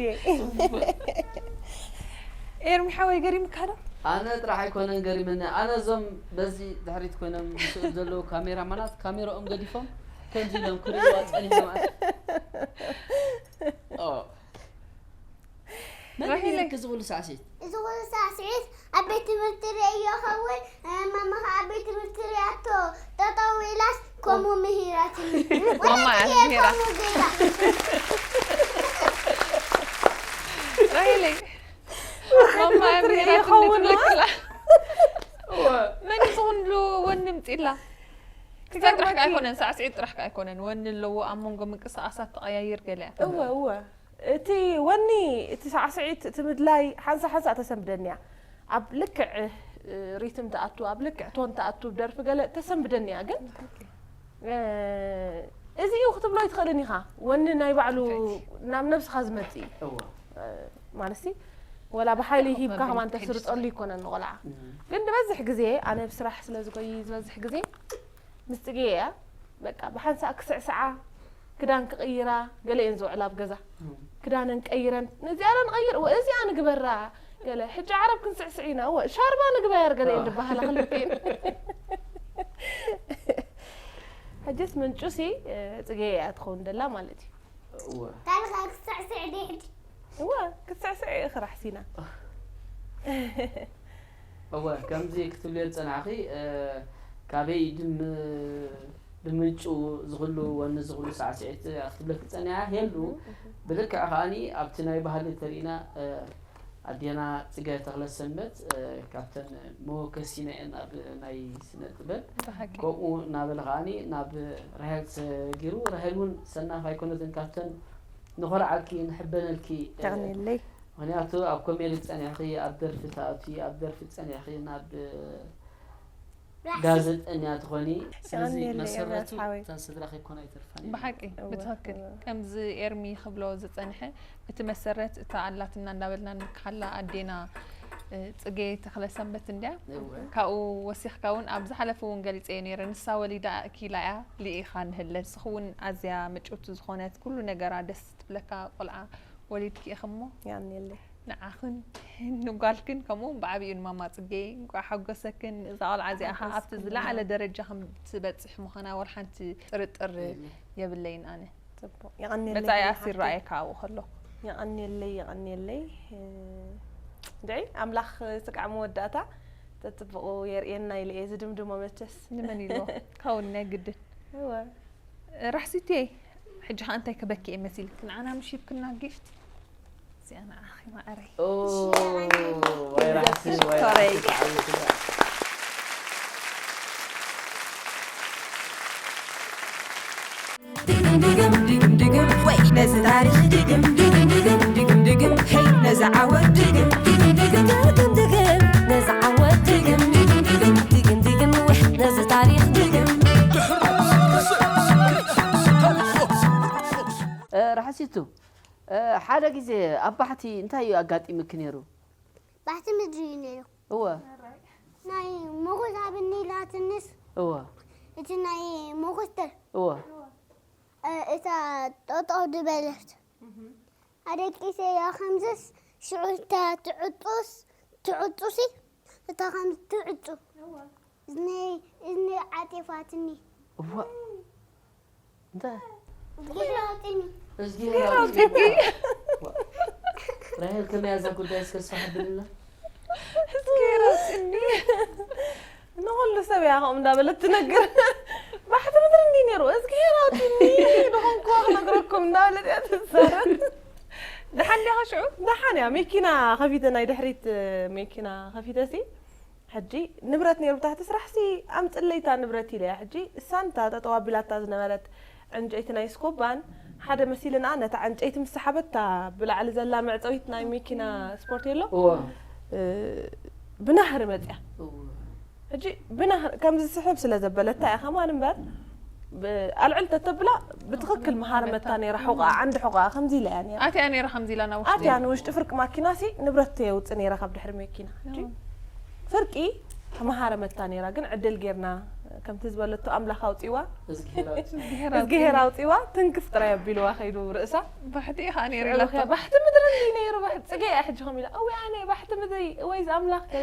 ኤርሚ ሓወይ ገሪምካ ዶ? ኣነ ጥራሕ ኣይኮነን ገሪምኒ። ኣነ እዞም በዚ ድሕሪት ኮይኖም ዝስእሉ ዘለዉ ካሜራማናት ካሜራኦም ገዲፎም ከምዚ ኢሎም ክርእይዋ ጸኒሖም። ኦ። መን ራሄለይ። ነይርኪ እዚ ኩሉ ሳዕሲዒት? እዚ ኩሉ ሳዕሲዒት ኣብ ቤት ትምህርቲ ርእዮ ኸውን፣ እ፣ ማማ ኸዓ ኣብ ቤት ትምህርቲ ርእያቶ ጠጠው ኢላስ ከምኡ ምሂራትኒ። ማማ እያ ወለድኪ እየ ምሂራ። ከምኡ ገይራ። ራሄለይ፣ ማማ እያ ምሂራትኒ ትብለኪ ኣላ። እወ። መን እዩ ዝኹን ኢሉ ወኒ ምፂላ? ክዛን ጥራሕ ከኣ ኣይኮነን፣ ሳዕስዒት ጥራሕ ከኣ ኣይኮነን። ወኒ ኣለዎ፣ ኣብ መንጎ ምንቅስቓሳት ተቐያይር ገለ እያ። እወ፣ እወ። እቲ ወኒ፣ እቲ ሳዕስዒት፣ እቲ ምድላይ ሓንሳ ሓንሳ ተሰንብደኒ እያ። ኣብ ልክዕ፣ እ፣ ሪትም ትኣቱ፣ ኣብ ልክዕ ቶን ትኣቱ፣ ደርፊ ገለ ተሰንብደኒ እያ። ግን፣ እ፣ እዚ እዩ ክትብሎ ኣይትኽእልን ኢኻ። ወኒ ናይ ባዕሉ ትፍዕቲ። ናብ ነብስኻ ዝመጽእ እዩ። እወ። እ፣ ማለትሲ፣ ወላ ብሓይሊ እኮ ሂብካ ከማን ከቢድ ተስርጸሉ ይኮነን ንቆልዓ። እም። ግን ዝበዝሕ ግዜ፣ ኣነ ብስራሕ ስለ ዝጎይ ዝበዝሕ ግዜ፣ ምስ ጽጌ እያ። በቃ ብሓንሳእ ክስዕስዓ፣ ክዳን ክቕይራ፣ ገለ እየን ዝውዕላ ኣብ ገዛ። እም። ክዳነን ቀይረን፣ ነዚኣና ንቐይር፣ ወ-፣ እዚኣ ንግበራ፣ ገለ፣ ሕጂ ዓረብ ክንስዕስዕ ኢና፣ ወ-፣ ሻርባ ንግበር፣ ገለ እየን አ። ዝበሃላ ክልቴን። ሕጅስ ምንጩሲ፣ እ፣ ጽጌ እያ ትኸውን ደላ ማለት እዩ። እወ። ካልኻ ክትስዕስዕ ድየ ሕጂ? እወ፣ ክትስዕስዕ ኢኺ ራሕሲና። እወ፣ ከምዚ ክትብልዮ ዝጸናሕኺ፣ እ፣ ካበይ ድም-፣ ብምንጩ ዝኽሉ ወኒ ዝኽሉ ሳዕስዒት ክትብለኪ ጸኒሓ ሄሉ፣ እህ፣ እህ። ብልክዕ ከኣኒ ኣብቲ ናይ ባህሊ ተሪእና፣ እ፣ ኣዴና ጽገ ተኽለሰንበት፣ እ፣ ካብተን መወከሲና እየን ኣብ ናይ ስነ ጥበብ። ብሓቂ። ከምኡ እናበለ ከኣኒ ናብ ራሄል ሰጊሩ፣ ራሄል እውን ሰናፍ ኣይኮነትን፣ ካብተን ንኾርዓልኪ፣ ንሕበነልኪ፣ እ፣ ተቕንየለይ። ምኽንያቱ ኣብ ኮሜዲ ጸኒሕኺ፣ ኣብ ደርፊ ትኣትዊ፣ ኣብ ደርፊ ጸኒሕኺ ናብ ጋዜጠኛ ትኾኒ። ስለዚ ተቐንየለይ፣ መሰረቱ ኤርሚያስ ሓወይ። እታ ስድራ ከይኮና ኣይተርፋን እየን። ብሓቂ፣ እወ፣ ብትኽክል። እወ። ከምዚ ኤርሚ ክብሎ ዝጸንሐ፣ እቲ መሰረት እታ ኣላትና እንዳበልና ንልክሓላ ኣዴና፣ እ፣ ጽጌ ተኽለሰንበት እንድያ። እወ። ካብኡ ወሲኽካ እውን ኣብ ዝሓለፈ እውን ገሊጸዮ ነይረ። ንሳ ወሊዳ ኣእኪላ እያ ልኢኻ ንህለ። ንስኺ እውን ኣዝያ ምጭውቲ ዝኾነት፣ ኩሉ ነገራ ደስ ትብለካ ቆልዓ ወሊድኪ ኢኺ እሞ። ያኔለይ። ንዓኽን ንጓልክን ከምኡ እውን ብዓቢኡ ንማማ ጽጌ እንቋዕ ሓጎሰክን። እዛ ቆልዓ እዚኣ ኸዓ ኣብቲ ዝለዓለ ደረጃ ከም ትበጽሕ ምዃና ወላ ሓንቲ ጥርጥር የብለይን ኣነ። ጽቡቕ። የቐንየለይ መጻኢኣስ ሓፍተይ። ይረኣየካ ኣብኡ ከሎ። የቐንየለይ፣ የቐንየለይ። እ፣ ድዒ ኣምላኽ ስጋዕ መወዳእታ ተጽብቑ የርእየና ኢለ እየ ዝድምድሞ መቸስ። ንመን ኢልዎ? ክኸውን ናይ ግድን። እወ። ራሕሲቴ፣ ሕጂ ኸኣ እንታይ ክበኪ እየ መሲልኪ? ንዓና ምሽ ሂብክና ጊፍት? እዚኣ ንዓኺ ማዓረይ። ኦ፣ ዋይ ራሕሲ፣ ዋይ ሽኮረይ። ራሕሲ፣ ብጣዕሚ ጽቡቕ። ድግም ድግም ድግም ድግም ወይ ነዚ ታሪኽ ድግም ድግም ድግም ድግም ድግም ሄይ ነዚ ዓወት ድግም ድግም ድግም ድግም ድግም ነዚ ዓወት ድግም ድግም ድግም ድግም ድግም ወይ ነዚ ታሪኽ ድግም። እ፣ ራሕሲቱ፣ እ፣ ሓደ ግዜ ኣብ ባሕቲ እንታይ እዩ ኣጋጢምኪ ነይሩ? ባሕቲ ምድሪ እዩ ነይሩ። እወ። ናይ ሞጎስ ኣብ እኒላትንስ እወ። እቲ ናይ ሞጎስ ተር እወ። እ፣ እታ ጠጠው ድበለት። ኣደቂሰያ ከምዝስ ሽዑ እታ ትዕጡስ፣ ትዕጡሲ፣ እታ ከም ትዕጡ። እዝነይ፣ እዝነይ ዓጢፋትኒ። እዋ። እንታይ? እዝጊሄር ኣውጥኒ። እዝጊሄር ኣውጥኒ። ራሄል፣ ከመይ እያ እዛ ጉዳይ እስከ ስራሕ ብልና? እዝጊሄር ኣውጥኒ። ንኹሉ ሰብ እያ ከምኡ እንዳበለት ትነግር። ባሕቲ ምድሪ እንዲህ ነይሩ፣ እዝጊሄር ኣውጥኒ። ንኹንኩዋ ክነግረኩም እንዳበለት እያ ትዛረብ። ደሓን ዲኻ ሽዑ? ደሓን እያ። መኪና ከፊተ፣ ናይ ድሕሪት መኪና ከፊተሲ፣ ሕጂ ንብረት ነይሩ ብታሕቲ ስራሕሲ ኣምፅለይታ ንብረት ኢለያ። ሕጂ እሳን እታ ጠጠው ኣቢላታ ዝነበረት ዕንጨይቲ ናይ ስኮባን ሓደ መሲልና ነታ ዕንጨይቲ ምስ ሰሓበታ ብላዕሊ ዘላ መዕፀዊት ናይ መኪና ስፖርት የሎ? እወ። እ፣ ብናህሪ መፅያ። እወ። ሕጂ ብናህሪ ከም ዝስሕብ ስለ ዘበለታ እያ ከማን እምበር፣ ብ-፣ ኣልዕል ተተብላ ብትኽክል መሃረመታ ነይራ። ሕቆኣ፣ ዓንዲ ሕቆኣ ከምዚ ኢላ እያ ነይራ። ኣትያ ነይራ ከምዚ ኢላ ናብ ውሽጢ። ኣትያ ንውሽጢ ፍርቂ ማኪናሲ ንብረት የውፅእ ነይራ ካብ ድሕሪ መኪና። ሕጂ እወ። ፍርቂ ተመሃረመታ ነይራ፣ ግን ዕድል ጌርና ከምቲ ዝበለቶ ኣምላኽ ኣውፂዋ። እዝግሄር ኣውፂዋ። እዝግሄር እዝግሄር ኣውፂዋ። ኣውፂዋ፣ ትንክፍ ጥራይ ኣቢልዋ ከይዱ ርእሳ። ባሕቲ ኢኻ ነይሩ ሽዑ ኢላቶ። ከ ባሕቲ ምድሪ እንዲ ነይሩ፣ ባሕቲ ጽገይ እያ ሕጂ ከም ኢላ፣ እወ ኣነ ባሕቲ ምድሪ፣ ወይ ዝኣምላኽ ከ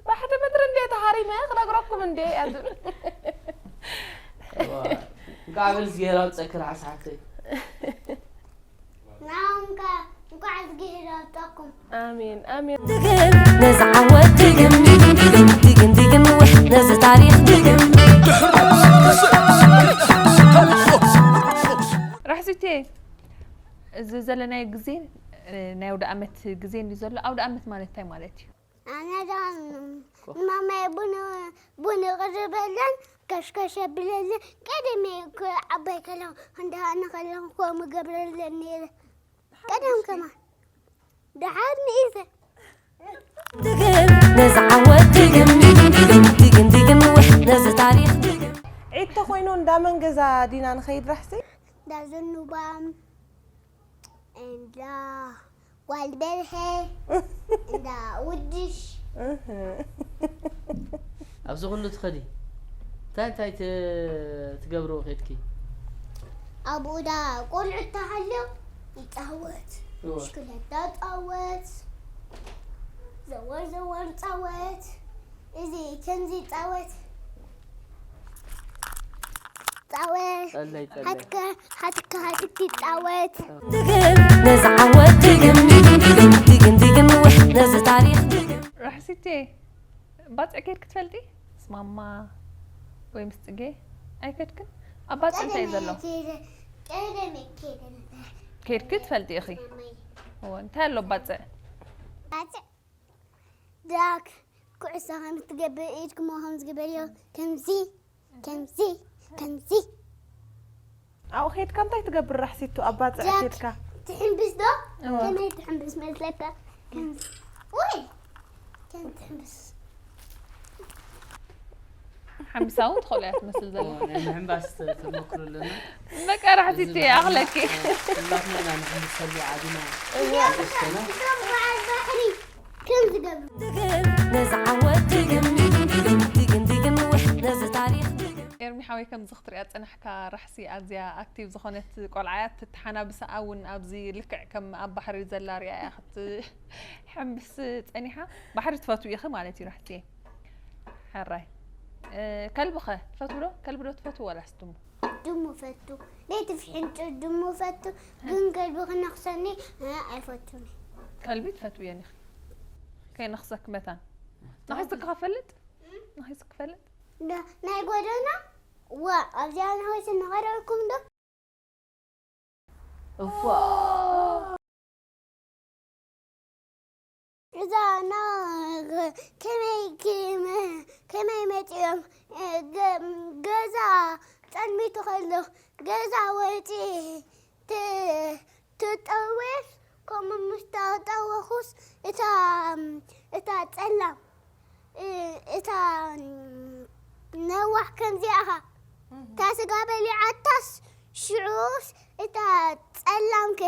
ባሕቲ ምድሪ እንዲ ተሃሪመ ክነግረኩም እንዲ እያ ትብል። እዋ፣ እንኳዕ ኣብ እዝግሄር ኣውፀኪ ርሓስ ሓፍተይ። ናውንካ እንኳዕ እዝግሄር ኣውፀኩም። ኣሜን፣ ኣሜን። ድግም ነዚ ዓወት ድግም፣ ድግም፣ ድግም፣ ድግም፣ ድግም፣ ውሕ ነዚ ታሪኽ ድግም። ራሕሲቴ፣ እዚ ዘለናዮ ግዜ፣ እ፣ ናይ ኣውደ ዓመት ግዜ እንድዩ ዘሎ። ኣውደ ዓመት ማለት እንታይ ማለት እዩ? ኣነ ደኣ ንማማይ ቡን፣ ቡን ይቕርበለን፣ ከሽከሽ የብለለን። ቀደም እየ እኮ ዓባይ ከለኹ እንዳ ኣነ ከለኹ ከምኡ እገብረለን ነይረ። ቀደም ከማን። ደሓር ንኢዘ። ድግም፣ ነዚ ዓወት ድግም፣ ድግም፣ ድግም፣ ድግም፣ ድግም፣ ውሕ ነዚ ታሪኽ ድግም። ዒድ ተኾይኑ እንዳ መን ገዛ ዲና ንኸይድ ራሕሲ? እንዳ ዘኑባም፣ እንዳ ጓል በርሀ፣ እንዳ ውድሽ። እህ። ኣብዚ ኩሉ ትኸዲ? እንታይ እንታይ ት-፣ ትገብርዎ ኬድኪ? ኣብኡ ዳ ቆልዑ ተሃልዮም ይጻወት። እወ። ብሽክለታ ጻወት። ዘወር ዘወር ጻወት። እዚ ከምዚ ጻወት። ጻወት። ጸለይ፣ ጸለይ። ሃትከ፣ ሃትከ፣ ሃትኪ ጻወት። ድግም፣ ነዚ ዓወት ድግም፣ ድግም፣ ድግም፣ ድግም፣ ድግም፣ ውሕ ነዚ ታሪኽ ድግም። ራሕሲቴ፣ ባጽዕ ኬድኪ ትፈልጢ? ምስ ማማ ወይ ምስ ጽጌ ኣይከድክን? ኣብ ባጽዕ እንታይ እዩ ዘሎ? ቀደም እየ ከይደ፣ ቀደም እየ ከይደ ነበር። ኬድኪ ትፈልጢ ኢኺ? ማማይ። እወ፣ እንታይ ኣሎ ኣብ ባጽዕ? ባጽዕ ዳክ ኩዕሶ ከም ትገብር ኢድክሞ ከም ዝግበርዮ ከምዚ፣ ከምዚ፣ ከምዚ። ኣብኡ ኸይድካ እንታይ ትገብር ራሕሲቱ ኣብ ባጽዕ ዳክ ኸይድካ? ትሕንብስ ዶ? እወ። ከመይ ትሕንብስ መስለካ? ከምዚ። ወይ! ከም ትሕንብስ። ሓምሳ እውን ትኽእሎ እያ ትመስል ዘላ። እወ፣ ናይ ምሕንባስ ተ-፣ ተመክሮ ኣለና። በቃ ራሕሲቲ እዚ ኣኽለኪ። በዓል፣ እ፣ ኩላትና ኢና ንሕንብሰሉ ዓድና። እወ። እዞም በዓል ባሕሪ ከም ዝገብሩ። ድግም፣ ነዚ ዓወት ድግም፣ ድግም፣ ድግም፣ ድግም፣ ውሕ ነዚ ታሪኽ ድግም። ኤርሚ ሓወይ፣ ከምዚ ክትሪኣ ዝጸናሕካ ራሕሲ ኣዝያ ኣክቲቭ ዝኾነት ቆልዓ እያ። ትተሓናብሳ እውን ኣብዚ ልክዕ ከም ኣብ ባሕሪ ዘላ ሪኣ እያ ክትሕምብስ ጸኒሓ። ባሕሪ ትፈትዊ ኢኺ ማለት እዩ ራሕሲየ። ሕራይ። እ፣ ከልቢ ኸ ትፈትዊ ዶ? ከልቢ ዶ ትፈትዊ ዋላስ ድሙ? ድሙ ፈቱ። ደይ ትፍሕንጩ ድሙ ፈቱ። ግን ከልቢ ክነኽሰኒ፣ እ፣ ኣይፈቱን። ከልቢ ትፈትውየን ኢኺ? ከይነኽሰክ መታን። ነኺስክ ክፈልጥ? ነኺስክ ክፈልጥ? ዳ-፣ ናይ ጎደና ዋ፣ ኣብዚኣ ንኸይስ ንኸረልኩም ዶ? እፎ። እዛ ና-፣ ከመይ፣ ከመ-፣ ከመይ መጺኦም፣ እ፣ ገ-፣ ገዛ ጸልሚቱ ከሎ፣ ገዛ ወጺ ት-፣ ትጠወስ፣ ከምኡ ምስ ተጠወኹስ፣ እታ፣ እታ ጸላም፣ እ-፣ እታ ነዋሕ ከምዚኣ እኻ፣ እታ ስጋ በሊዓታስ፣ ሽዑስ እታ ጸላም ከ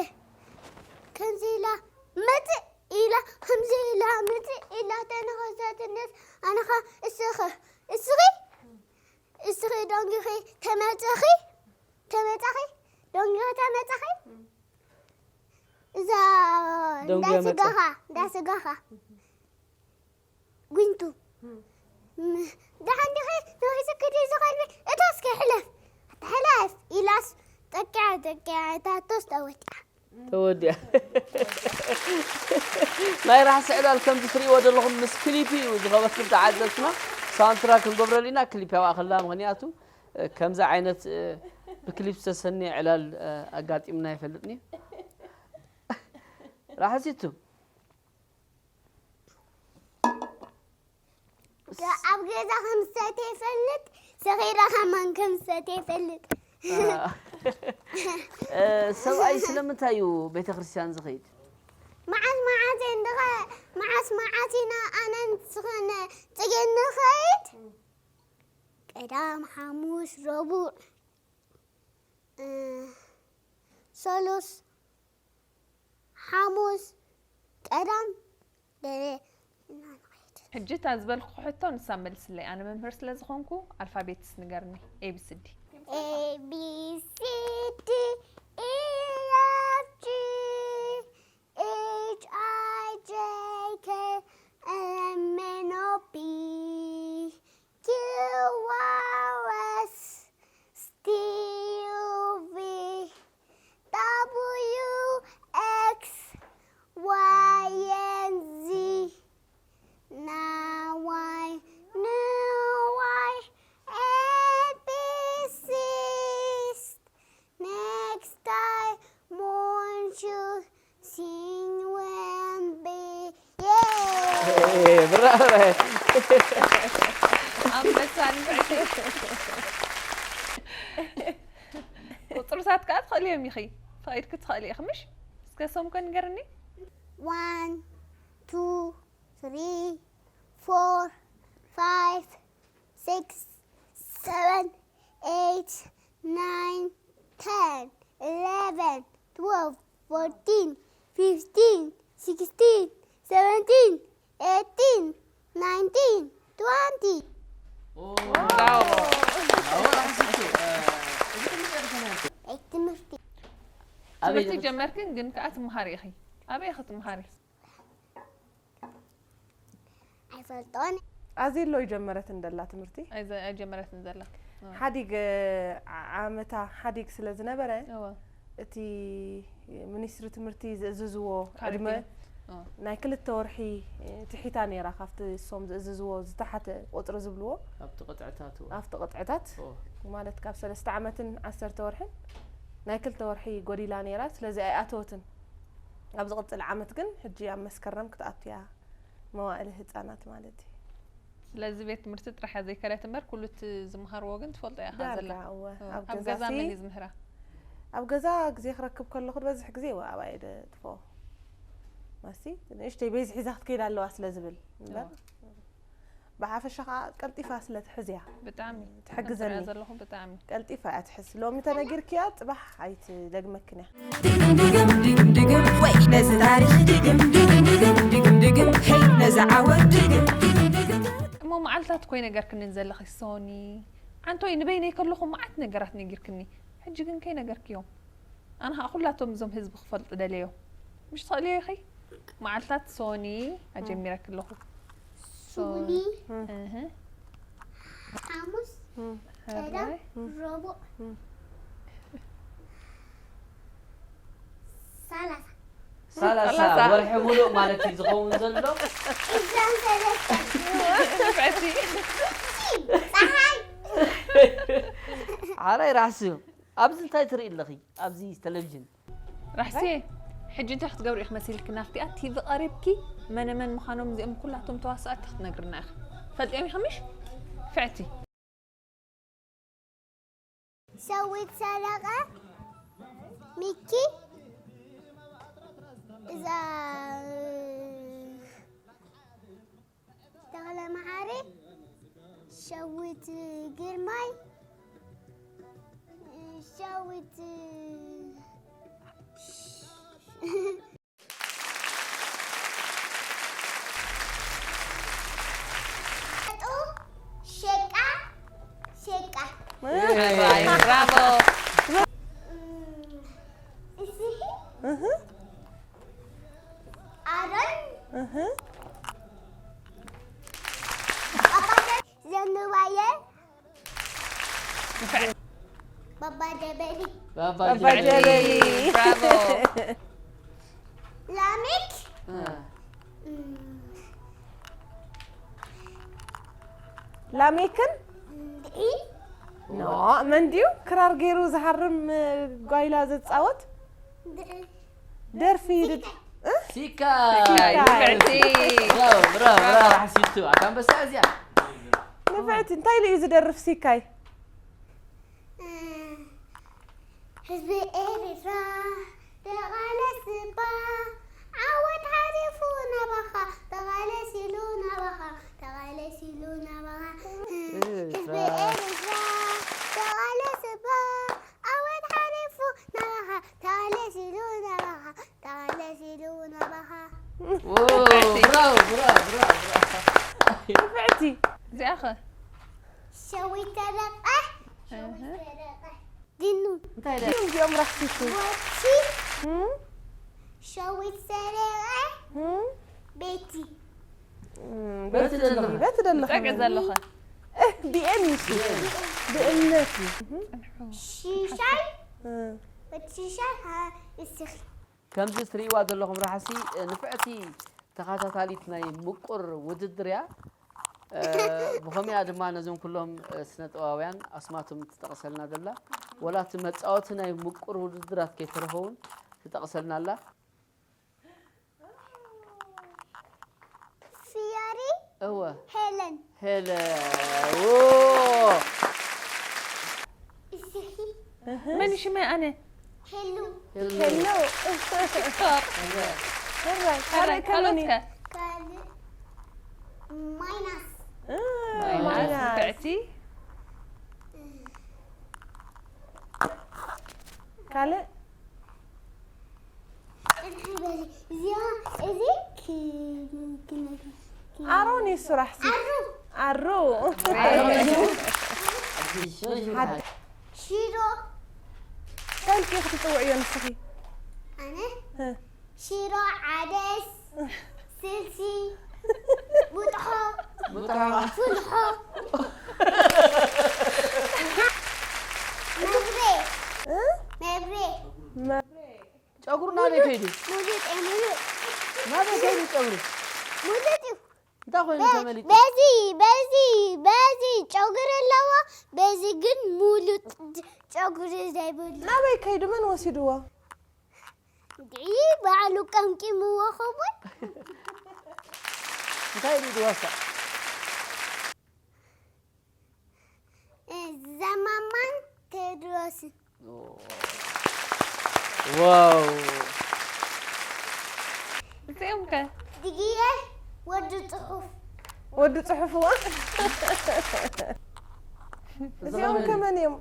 ከምዚ ኢላ ምጽእ ኢላ፣ ከምዚ ኢላ ምጽእ ኢላ ተነኸሰትንስ፣ ኣነኻ እስኺ፣ እስኺ፣ እስኺ ደንጊኺ ተመጽኺ፣ ተመጻኺ፣ ደንጊኺ ተመጻኺ። እዛ ደንጉ እንዳ ስጋኻ፣ እንዳ ስጋኻ። ጒንቱ። ም-፣ ደሓን ዲኺ? ንኺስክዲ ዝኸልቢ እታ እስከ ሕለፍ። ኣታ ሕለፍ ኢላስ ጠቂዓ፣ ጠቂዓ እታ ቶስ ተወዲኣ። ተወዲኣ። ናይ ራሕሲ ዕላል ከምዚ ትርእይዎ ዘለኹም ምስ ክሊፕ እዩ ዝኸበርኩም ተዓዘብትና። ሳውንድ ትራክ ክንገብረሉ ኢና፣ ክሊፕ ኣብኣ ከላ፣ ምኽንያቱ፣ እ፣ ከምዚ ዓይነት፣ እ፣ ብክሊፕ ዝተሰነየ ዕላል፣ እ፣ ኣጋጢሙና ኣይፈልጥን እዩ። ራሕሲቱ። ዶ ኣብ ገዛ ከም ዝሰትየ ይፈልጥ፣ ሰኺረ ከማን ከም ዝሰትየ ይፈልጥ። እ፣ ሰብኣይ ስለምንታይ እዩ ቤተ ክርስቲያን ዝኸይድ? መዓስ መዓስ እንድኸ-፣ መዓስ መዓስ ኢና ኣነን ስኽነ ጽጌ ንኸይድ? ቀዳም፣ ሓሙስ፣ ረቡዕ፣ እ፣ ሰሉስ፣ ሓሙስ፣ ቀዳም፣ ገለ እና ንኸይድ። ሕጂ እታ ዝበልኩ ሕቶ ንሳ መልስለይ። ኣነ መምህር ስለ ዝኾንኩ ኣልፋቤትስ ንገርኒ። ኤ ቢ ሲ ዲ። A B C D E F G H I J K L M N O P Q R S T U V W X Y and Z. Now I know why A B C's next time won't you sing when be. Yay! ብራቮ። ኣንበሳ ንፍዕቲ። ቁፅርታት ከዓ ትኽእልዮም ኢኺ፣ ፈቒድኪ ትኽእሊ ኢኺ ምሽ? እስከ ሶም ከ ንገርኒ። One, two, three, four, five, six, seven, eight, nine, ten, eleven, twelve, fourteen, fifteen, sixteen, seventeen, eighteen, nineteen, twenty. ብራቮ። ቤት ትምህርቲ ትምህርቲ ጀመርክን ግን ከዓ ትምሃሪ ኢኺ። ኣበይ ኢኺ ትምሃሪ? ኣይፈልጦን። ኣዜሎ ኣይጀመረትን ደላ ትምህርቲ። ኣይዘ-፣ ኣይጀመረትን ዘላ። ሓዲግ ዓመታ ሓዲግ ስለ ዝነበረ እወ። እቲ ሚኒስትሪ ትምህርቲ ዝእዝዝዎ ካሪኩለም። ዕድመ ናይ ክልተ ወርሒ ትሒታ ነይራ ካብቲ እሶም ዝእዝዝዎ ዝተሓተ ቁፅሪ ዝብልዎ ኣብቲ ቅጥዕታት እወ። ኣብቲ ቅጥዕታት እወ። ማለት ካብ ሰለስተ ዓመትን ዓሰርተ ወርሕን ናይ ክልተ ወርሒ ጎዲላ ነይራ። ስለዚ ኣይኣተወትን። ኣብ ዝቕፅል ዓመት ግን ሕጂ ኣብ መስከረም ክትኣቱ እያ መዋእለ ህፃናት ማለት እዩ። ስለዚ ቤት ትምህርቲ ጥራሕ እያ ዘይከደት እምበር ኩሉ እቲ ዝምሃርዎ ግን ትፈልጦ እያ ዳርጋ ዘላ። እወ እወ። ኣብ ኣብ ገዛ ገዛ ሲ መን እዩ ዝምህራ? ኣብ ገዛ ግዜ ክረክብ ከለኹ በዝሕ ግዜ እወ ኣብኣ እየ ደጥፎ ማሲ ንእሽተይ ቤዝ ሒዛ ክትከይድ ኣለዋ ስለ ዝብል እምበር ብሓፈሻ ከዓ ቀልጢፋ ስለ ትሕዝያ ብጣዕሚ ትሕግዘኒ። ትሪኣ ዘለኹ ብጣዕሚ ቀልጢፋ እያ ትሕዝ። ሎሚ ተነጊርክያ ፅባሕ ኣይትደግመክን እያ። ድግም ድግም ድግም ድግም ወይ ነዚ ታሪኽ ድግም ድግም ድግም ድግም ድግም ሄይ ነዚ ዓወት ድግም ድግም ድግም እሞ መዓልታት ኮይ ነገርክንን ዘለኺ ሶኒ ኣንቶይ ንበይነይ ከለኹ መዓት ነገራት ነጊርክኒ፣ ሕጂ ግን ከይነገርክዮም። ኣነ ኸኣ ኩላቶም እዞም ህዝቢ ክፈልጡ ደለዮ። ምሽ ትኽእልዮ ኢኺ? መዓልታት ሶኒ ኣጀሚረኪ ኣለኹ። ሶኒ። እህ። ሓሙስ፣ ቀዳም፣ ረቡዕ፣ ሰላሳ። ሰላሳ ወርሒ ሙሉእ ማለት እዩ ዝኸውን ዘሎ። እዛን ሰለስተ። ንፍዕቲ። ጸሓይ። ሓራይ ራሕሲ ኣብዚ እንታይ ትርኢ ኣለኺ? ኣብዚ ቴሌቪዥን ራሕሲ። ሕጂ እንታይ ክትገብሪ ኢኺ መሲልኪ? ናብቲኣ ቲቪ ቀሪብኪ መነመን ምዃኖም እዚኦም ኩላቶም ተዋሳእቲ ክትነግርና ኢኺ። ፈልጥዮም ኢኺ ምሽ? ፍዕቲ። ሸዊት ሰረቐ፣ ሚኪ፣ እዛ ተኽለ መሓሪ፣ ሸዊት ግርማይ፣ ሸዊት ሸጡ ሸቃ ሸቃ ራይ ብራቮ። እስሂ ኣረን ዘንባየ ባባ ጀበሊ ባባ ጀበሊ። ብራቮ። ላሚክ ላሜክን እንድዒ ኖ መን ድዩ ክራር ገይሩ ዝሃርም ጓይላ ዝፃወት እንድዒ ደርፊ ይድድ ሲካይ ንፍዕቲ። ብራቮ ብራቮ ብራቮ ሓሲቱ ኣካንበሳ እዚኣ ንፍዕቲ እንታይ ኢሉ እዩ ዝደርፍ ሲካይ ህዝቢ ኤርትራ ተቓለስ እባ ዓወት ሓሊፉ ናባኻ ተቓለስ ኢሉ ናባኻ ተቓለስ ኢሉ ናባኻ ህዝቢ ኤርትራ ተቓለስ እባ ዓወት ሓሊፉ ናባኻ ተቓለስ ኢሉ ናባኻ ተቓለስ ኢሉ ናባኻ ብራቮ ብራቮ ብራቮ ንፍዕቲ እዚኣኸ ሸዊት ሰረቐ ሸዊት ሰረቐ ድኑ እንታይ ኢለ እዚኦም ራሕሲቱ ወቺ እም? ሸዊት ሰረቐ እም? ቤቲ እም፣ በቲ ዘለኺ በቲ ዘለኺ ጠቂ ዘለኸ ዲኤን እሱ ብእምነት እዩ ሽሻይ እም። ወቲ ሽሻይ ካ- እስኺ ከምዚ እትርእይዋ ዘለኹም ራሕሲ ንፍዕቲ ተኸታታሊት ናይ ምቁር ውድድር እያ። ብኸሚኣ ድማ ነዞም ኩሎም ስነ ጥበባውያን ኣስማቶም ትጠቕሰልና ዘላ ወላ እቲ መፃወቲ ናይ ምቁር ውድድራት ከይተረፈ እውን ትጠቕሰልና ኣላ። ፍያሪ እወ ሄለን ሄለ እስኺ መን ሽመይ ኣነ ሄሉ ሄሎ ሕራይ ካልኣይ ከመን እዩ ካልኦትከ ካልእ ማይናስ እ፣ ማይናስ ንፍዕቲ ካልእ እንታይ በሊ እዚኣ እዚ ክ- ክነግር ኣሮን እዩ ስራሕ ሲ ኣሩ ኣሩ ሽሮ ከልኪ ክትፅውዕዮ ንስኺ ኣነ እ። ሽሮ ዓደስ ስልሲ ሙጥሖ ሙጥሖ ፉልሖ መብሬ እ? መብሬ መ- ጨጉሩ ናበይ ከይዱ? ሙሉጥ እየ ሙሉጥ ናበይ ከይዱ ጨጉሩ? ሙሉጥ እዩ እንታይ ኮይኑ ተመሊጡ? በዚ በዚ በዚ ጨጉሪ ኣለዎ በዚ ግን ሙሉጥ ጨጉሪ ዘይብሉ ናበይ ከይዱ መን ወሲድዎ እንድዒ ባዕሉ ቀምቂምዎ ኸውን እንታይ ኢሉ ድዋሳ? ዘማማን ቴድሮስን ዋው እዚኦም ከ ድግየ ወዲ ጽሑፍ ወዲ ፅሑፍዋ እዚኦም ከመን እዮም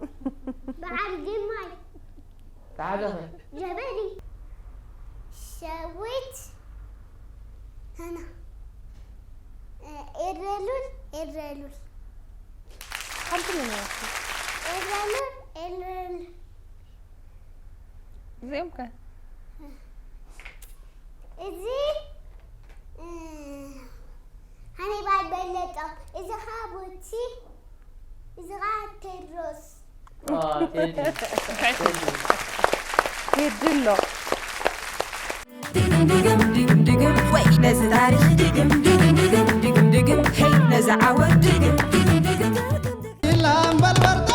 በዓል ግርማይ ተሓደኸ ጀበሊ ሸዊት ሃና ኤረሉል ኤረሉል ሓንቲ መን ይወስድ? ኤልያና ኤልያና እዚኦም ከ? እዚ እ፣ ሃኒባል በለጠ፣ እዚ ኸዓ ቦቲ፣ እዚ ኸዓ ቴድሮስ። ቴዲ። ቴዲ ኣሎ። ድግም ድግም ድግም ድግም ወይ ነዚ ታሪኽ ድግም ድግም ድግም ድግም ድግም ሄይ ነዚ ዓወት ድግም ድግም ድግም ኢላ እምበል በርታ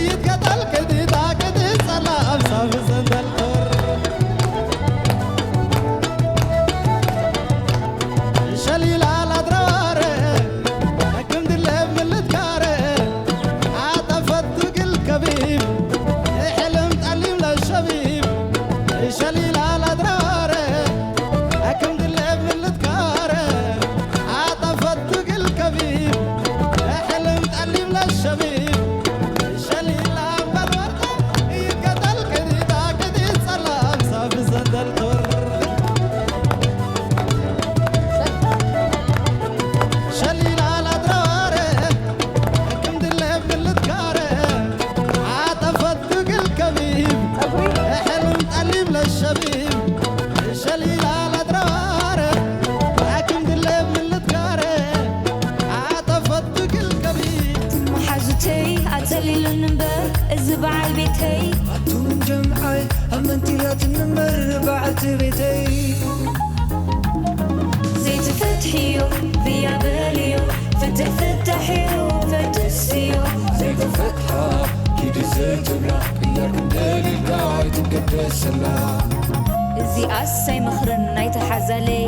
ይትከተል ቅዲታ ቅዲ ጸላም ሳብ ዘንደልቶር ሸሊላ ላድረዋረ ሕክም ድሌብ ምልትካረ ኣጠፈቱ ግል ከቢብ ሕልም ጠሊም ለሸቢብ ሸሊላ ላድረዋረ ሕክም ድሌብ ምልትካረ ኣጠፈቱ ግል ከቢብ ሕልም ጠሊም ለሸቢብ ሸሊላ እምበል ወርቂ ይትከተል ቅዲታ ቅዲ ጸላም ሳብ ዘንደልቶር ሸሊላ ላድረዋረ ሕክም ድሌብ ምልትካረ ኣጠፈቱ ግል ከቢብ ሕልም ጠሊም ለሸቢብ ሸሊላ ላድረዋረ ሕክም ድሌብ ምልትካረ ኣጠፈቱ ግል ከቢብ መሓዙተይ ኣጸሊሉኒ እምበር እዚ በዓል ቤተይ ኣቱም ጀምዓይ ኣመንቲያትን እምበር በዓልቲ ቤተይ ዘይትፈትሕዮ ብያ በልዮ ፍትሕ ፍታሕዮ ፈትስዮ ዘይትፈትሓ ኪዲ ዘይትብላ ቅያር ክንደሊልካ ኣይትገደሰላ እዚኣስ ኣይመኽርን ናይተሓዛለይ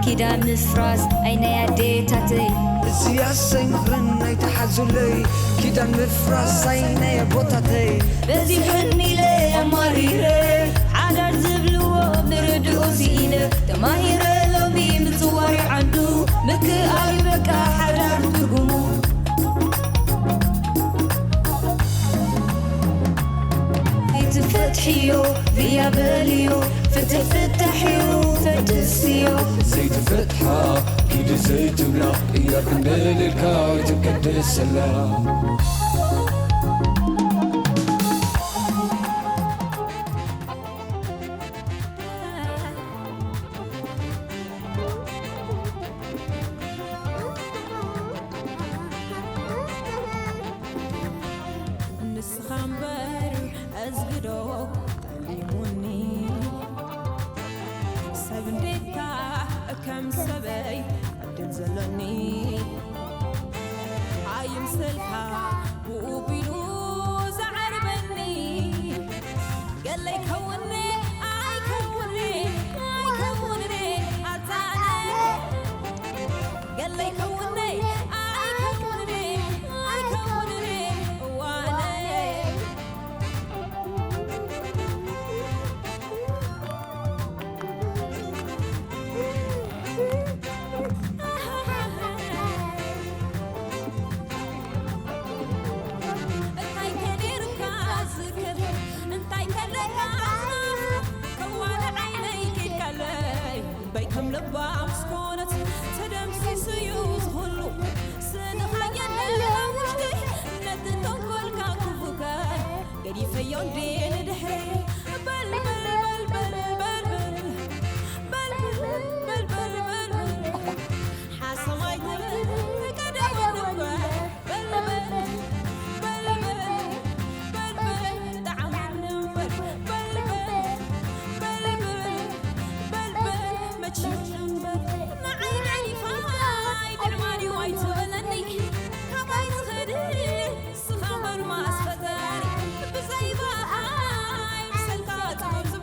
ኪዳን ምፍራስ ኣይ ናይ ኣዴታተይ እዚኣስ ኣይመኽርን ናይተሓዙለይ ኪዳን ምፍራስ ኣይ ናይ ኣቦታተይ በዚሑኒ ኢለ ኣማሪረ ሓዳር ዝብልዎ ብርድኡ ስኢነ ተማሂረ ሎሚ ምጽዋር ዓዱ ምክኣል በቃ ሓዳር ትርጉሙ ኣይትፈትሕዮ ብያ በልዮ ፍትሕ ፍታሕዮ ፈትስዮ ዘይትፈትሓ ኪዲ ዘይትብላ ቅያር ክንደልልካ ኣይትገደሰላ ንስኻ እምበር ኣዝግዶ ጠሊሙኒ ሰብ እንዴታ ከም ሰበይ ዕድል ዘሎኒ ኣይምሰልካ ብኡ ቢሉ ዝዓርበኒ ገለይ ከውኔ ኣይከውኔ ኣይከውኔ ኣዛነ ገለይ ከውኔ ኣይከውኔ ኣይከውኔ እዋነ እንታይ ከነይሩካ ዝክር እንታይ ከለካ ዝናፍር ከዋነ ዓይነይ ጌድካለይ በይ ከም ልባ ምስ ኮነት ተደምሲሱ እዩ ዝኽሉ ስንኻ የለን ኣብ ውሽጢ ነቲ ተንኮልካ ክፉከ ገዲፈዮ እንዴ ንድሕሪ በልበል በልበል በልበል በልበል በልበል በልበል ሓሰማይ ትብል ቀደወን እምበር በልበል በልበል በልበል ጣዕሙ እምበር በልበል በልበል በልበል መችሙ እምበር ንዓይ ሓሊፋ ኣይደልማኒ ዋይ ትበለኒ ካባይ ዝኸድ ስኻ እምበር ማስ ፈጣሪ ብዘይ ባኣይ ምሰልካ ጥበብ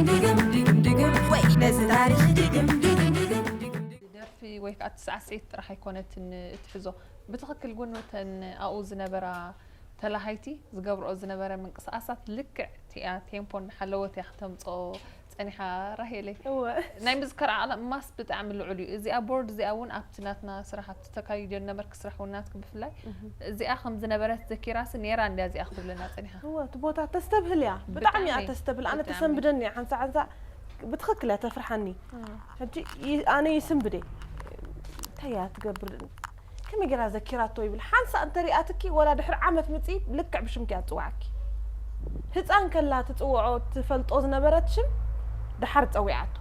ድግም ድግም ድግም ወይ ነዚ ታሪኽ ድግም ድግም ድግም ድግም ደርፊ ወይ ከዓ እቲ ሳዕስዒት ጥራሕ ኣይኮነትን እትሕዞ። ብትኽክል እውን እተን ኣብኡ ዝነበራ ተላሃይቲ ዝገብርኦ ዝነበረ ምንቅስቃሳት ልክዕ እቲኣ ቴምፖ እናሓለወት እያ ክተምፅኦ ፀኒሓ። ራሄለይ፣ እወ ናይ ምዝካር ዓቕማስ ብጣዕሚ ልዑል እዩ። እዚኣ ቦርድ እዚኣ እውን ኣብቲ ናትና ስራሕ ኣብቲ ተካይዶ ነበርክ ስራሕ እውን ናትክ ብፍላይ እዚኣ ከም ዝነበረት ዘኪራሲ ነይራ እንድያ እዚኣ ክትብለና ፀኒሓ። እወ እቲ ቦታ ተስተብህል እያ። ብጣዕሚ እያ ብጣዕሚ፣ ተስተብህል። ኣነ ብጣዕሚ። ተሰንብደኒ ሓንሳ ሓንሳ ብትኽክል እያ ተፍርሓኒ። ሕጂ ይ- ኣነ ይስንብደ እንታይ እያ ትገብር ከመይ ገይራ ዘኪራቶ ይብል ሓንሳ እንተሪኣትኪ ወላ ድሕሪ ዓመት ምፅኢ ልክዕ ብሽምኪ እያ ትፅዋዓኪ። ህፃን ከላ ትፅውዖ ትፈልጦ ዝነበረት ሽም ድሓር ፀዊዓቶ።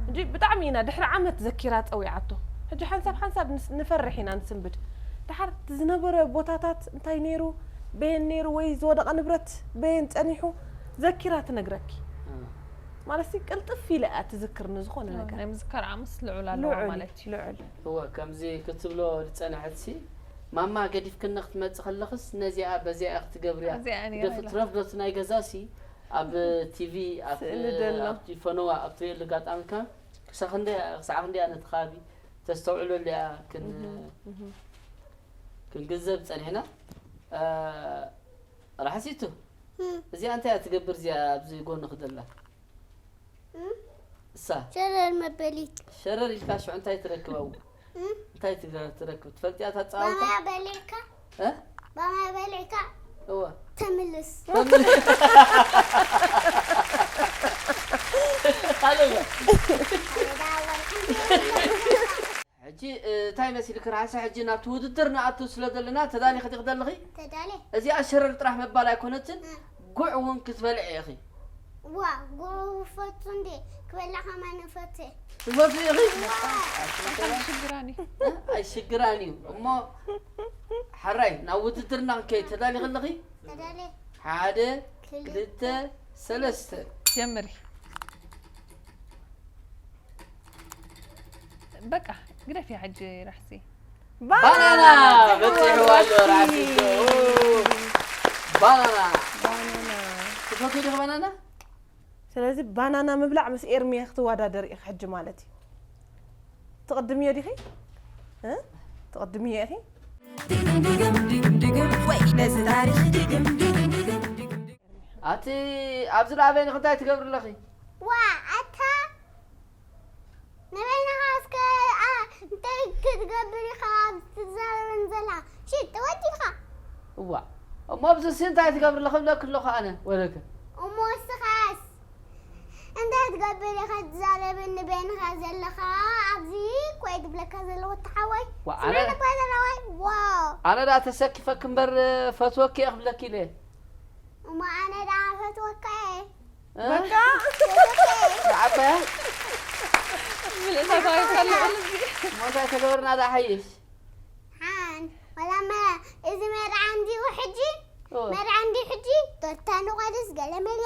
እንጂ ብጣዕሚ ኢና ድሕሪ ዓመት ዘኪራ ፀዊዓቶ። ሕጂ ሓንሳብ ሓንሳብ ንስ- ንፈርሕ ኢና ንስንብድ። ድሓር እቲ ዝነበረ ቦታታት እንታይ ነይሩ በየን ነይሩ ወይ ዝወደቐ ንብረት በየን ፀኒሑ ዘኪራ ትነግረኪ። ማለት ሲ ቅልጥፍ ኢለ እያ ትዝክር ንዝኾነ ነገር። ናይ ምዝካር ዓቕምስ ልዑል ኣለዋ ልዑል ማለት እዩ። ልዑል እወ ከምዚ ክትብሎ ዝፀንሐትሲ ማማ ገዲፍክኒ ክትመፅእ ከለኽስ ነዚኣ በዚኣ ክትገብርያ እዚኣ እያ ነይራ ግደፊ ኢላ። ትረፍዶ እቲ ናይ ገዛሲ ኣብ ቲቪ ኣብ- ስእሊ ደሎ። ኣብቲ ፈነዋ ኣብ ትሪእሉ ኣጋጣሚ ከ ክሳዕ ክንደይ ክሳዕ ክንደይ ኣነ እቲ ከባቢ ተስተውዕለሉ እያ ክን ክንግንዘብ ፀኒሕና እ፣ ራሕሲቱ እዚኣ እንታይ እያ ትገብር እዚኣ ኣብዚ ጎንኺ ዘላ እሳ ሸረር መበሊት ሸረር ኢልካ ሽዑ እንታይ ትረክብ ኣብኡ እንታይ ትረ- ትረክብ ትፈልጥ እያ ታፃወታ ባማያ በሊዕካ እ? ባማያ በሊዕካ እወ ተምልስ ተምልስ። ኣለዋ። ሕጂ እ፣ እንታይ መሲልክ ራሕሲ ሕጂ ናብቲ ውድድር ንኣቱ ስለ ዘለና ተዳሊኺ ዲኺ ዘለኺ ተዳለ እዚኣ ሸረር ጥራሕ ምባል ኣይኮነትን ጉዕ እውን ክትበልዕ ኢኺ ዋ ጉፈቱ እንዴ ክበላ ከማን ፈተ ትፈትዊ ኢኺ ሽግራኒ እ፣ ኣይሽግራን እዩ እሞ ሓራይ ናብ ውድድርና ክንከይድ ተዳሊኺ ኣለኺ ተዳለ ሓደ ክልተ ሰለስተ ጀምሪ። በቃ ግደፊ ሕጂ ራሕሲ። ባናና በፂሕዋ ኣሎ ራሕሲ ባናና ባናና ትፈትዊ ዲኺ ባናና ስለዚ ባናና ምብላዕ ምስ ኤርሚ ክትወዳደር ኢኺ ሕጂ ማለት እዩ ትቕድምዮ ዲኺ እ? ትቕድምዮ ኢኺ ድግም ድግም ድግም ድግም ወይ ነዚ ታሪኽ ድግም ድግም ድግም ድግም ኣቲ ኣብዚ ላዕበይ ንክንታይ ትገብሪ ኣለኺ ዋ ኣታ ንበይንኻ እስከ ኣ፣ እንታይ ክትገብር ኢኻ ኣብ ትዛረበን ዘላ ሽጥ ወዲኻ እዋ እሞ ኣብዚ ሲ እንታይ ትገብሪ ኣለኺ ብለኪ ኣለኹ ኣነ ወለከ እሞ እስኻስ እንታይ ትገብር ኢኻ ትዛረበኒ በይንኻ ዘለኻ ኣብዚ ኮይ ትብለካ ዘለኹ ተሓወይ ዋ፣ ኣነ- ስምዕልካ ዘለዋይ ዋው ኣነ ዳ ተሰኪፈኪ እምበር ፈትወኪ እየ ክብለኪ ኢለ እሞ ኣነ ደኣ ፈትወካ እየ እ? በቃ ዓባያ ምልእታ ተባሂልካ ኣለኹ ልቢ። እሞ እንታይ ተገበርና ዳ ሓይሽ ሓን ወላ መ እዚ መርዓ እንዲሁ ሕጂ ኦ፣ መርዓ እንዲሁ ሕጂ ዶርታ ንቆልስ ገለ መለ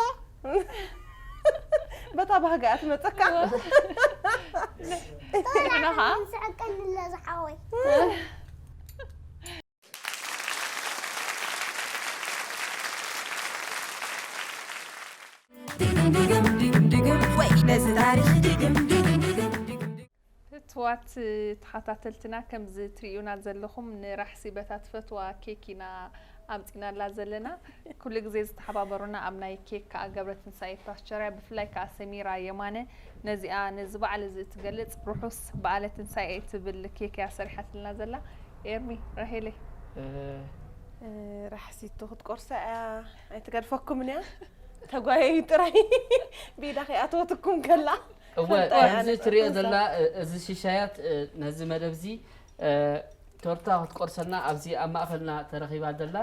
በታ ባህጋ እያ ትመፀካ ንሕና ኸዓ ስዕቀኒ ኣሎ ዝሓወይ ድግም ድግም ድግም ድግም ወይ ነዚ ታሪኽ ድግም ድግም ድግም ድግም ፍትዋት ተኸታተልትና ከምዚ ትርእዩና ዘለኹም ንራሕሲ በታ ትፈትዋ ኬክ ኢና ኣምፂናላ ዘለና። ኩሉ ግዜ ዝተሓባበሩና ኣብ ናይ ኬክ ከዓ ገብረ ትንሳኤ ፓስቸርያ ብፍላይ ከዓ ሰሚራ የማነ ነዚኣ ነዚ በዓል እዚ እትገልፅ ርሑስ በዓለ ትንሳኤ ትብል ኬክ እያ ሰሪሓትልና ዘላ። ኤርሚ ራሄለይ እ፣ እ፣ ራሕሲቶ ክትቆርሳ እያ ኣይትገድፈኩምን እያ ተጓየዩ ጥራይ ብኢዳ ከይኣተወትኩም ከላ እወ ፈልጠ ከምዚ ኣነ ትሪኦ ጥርጥር ዘላ እ፣ እዚ ሽሻያት እ፣ ነዚ መደብ እዚ እ፣ ቶርታ ክትቆርሰልና ኣብዚ ኣብ ማእኸልና ተረኺባ ዘላ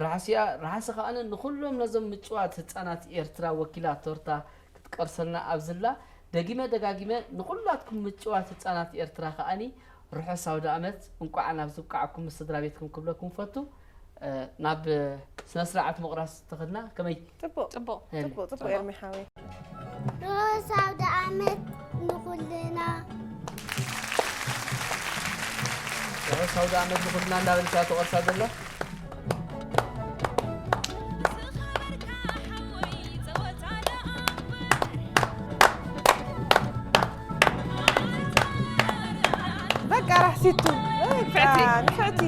ራሕሲያ ራሕሲ ከዓነ ንኩሎም ነዞም ምጭዋት ህፃናት ኤርትራ ወኪላ ቶርታ ክትቆርሰልና ኣብዝላ ደጊመ ደጋጊመ ንኩላትኩም ምጭዋት ህፃናት ኤርትራ ከዓኒ ርሑስ ኣውደ ኣመት እንቋዕ ናብ ዝብቃዕኩም ምስ ስድራ ቤትኩም ክብለኩም ፈቱ እ፣ ናብ ስነ ስርዓት ምቑራስ ተኸድና ከመይ ፅቡቅ ሄሊ? ፅቡቅ ፅቡቅ ኤርሚ ሓወይ ርሑስ ኣውደ ኣመት ንኹልና ርሑስ ኣውደ ኣመት ንኹልና እንዳበልካ ተቆርሳ ዘሎ ንፍዕቲ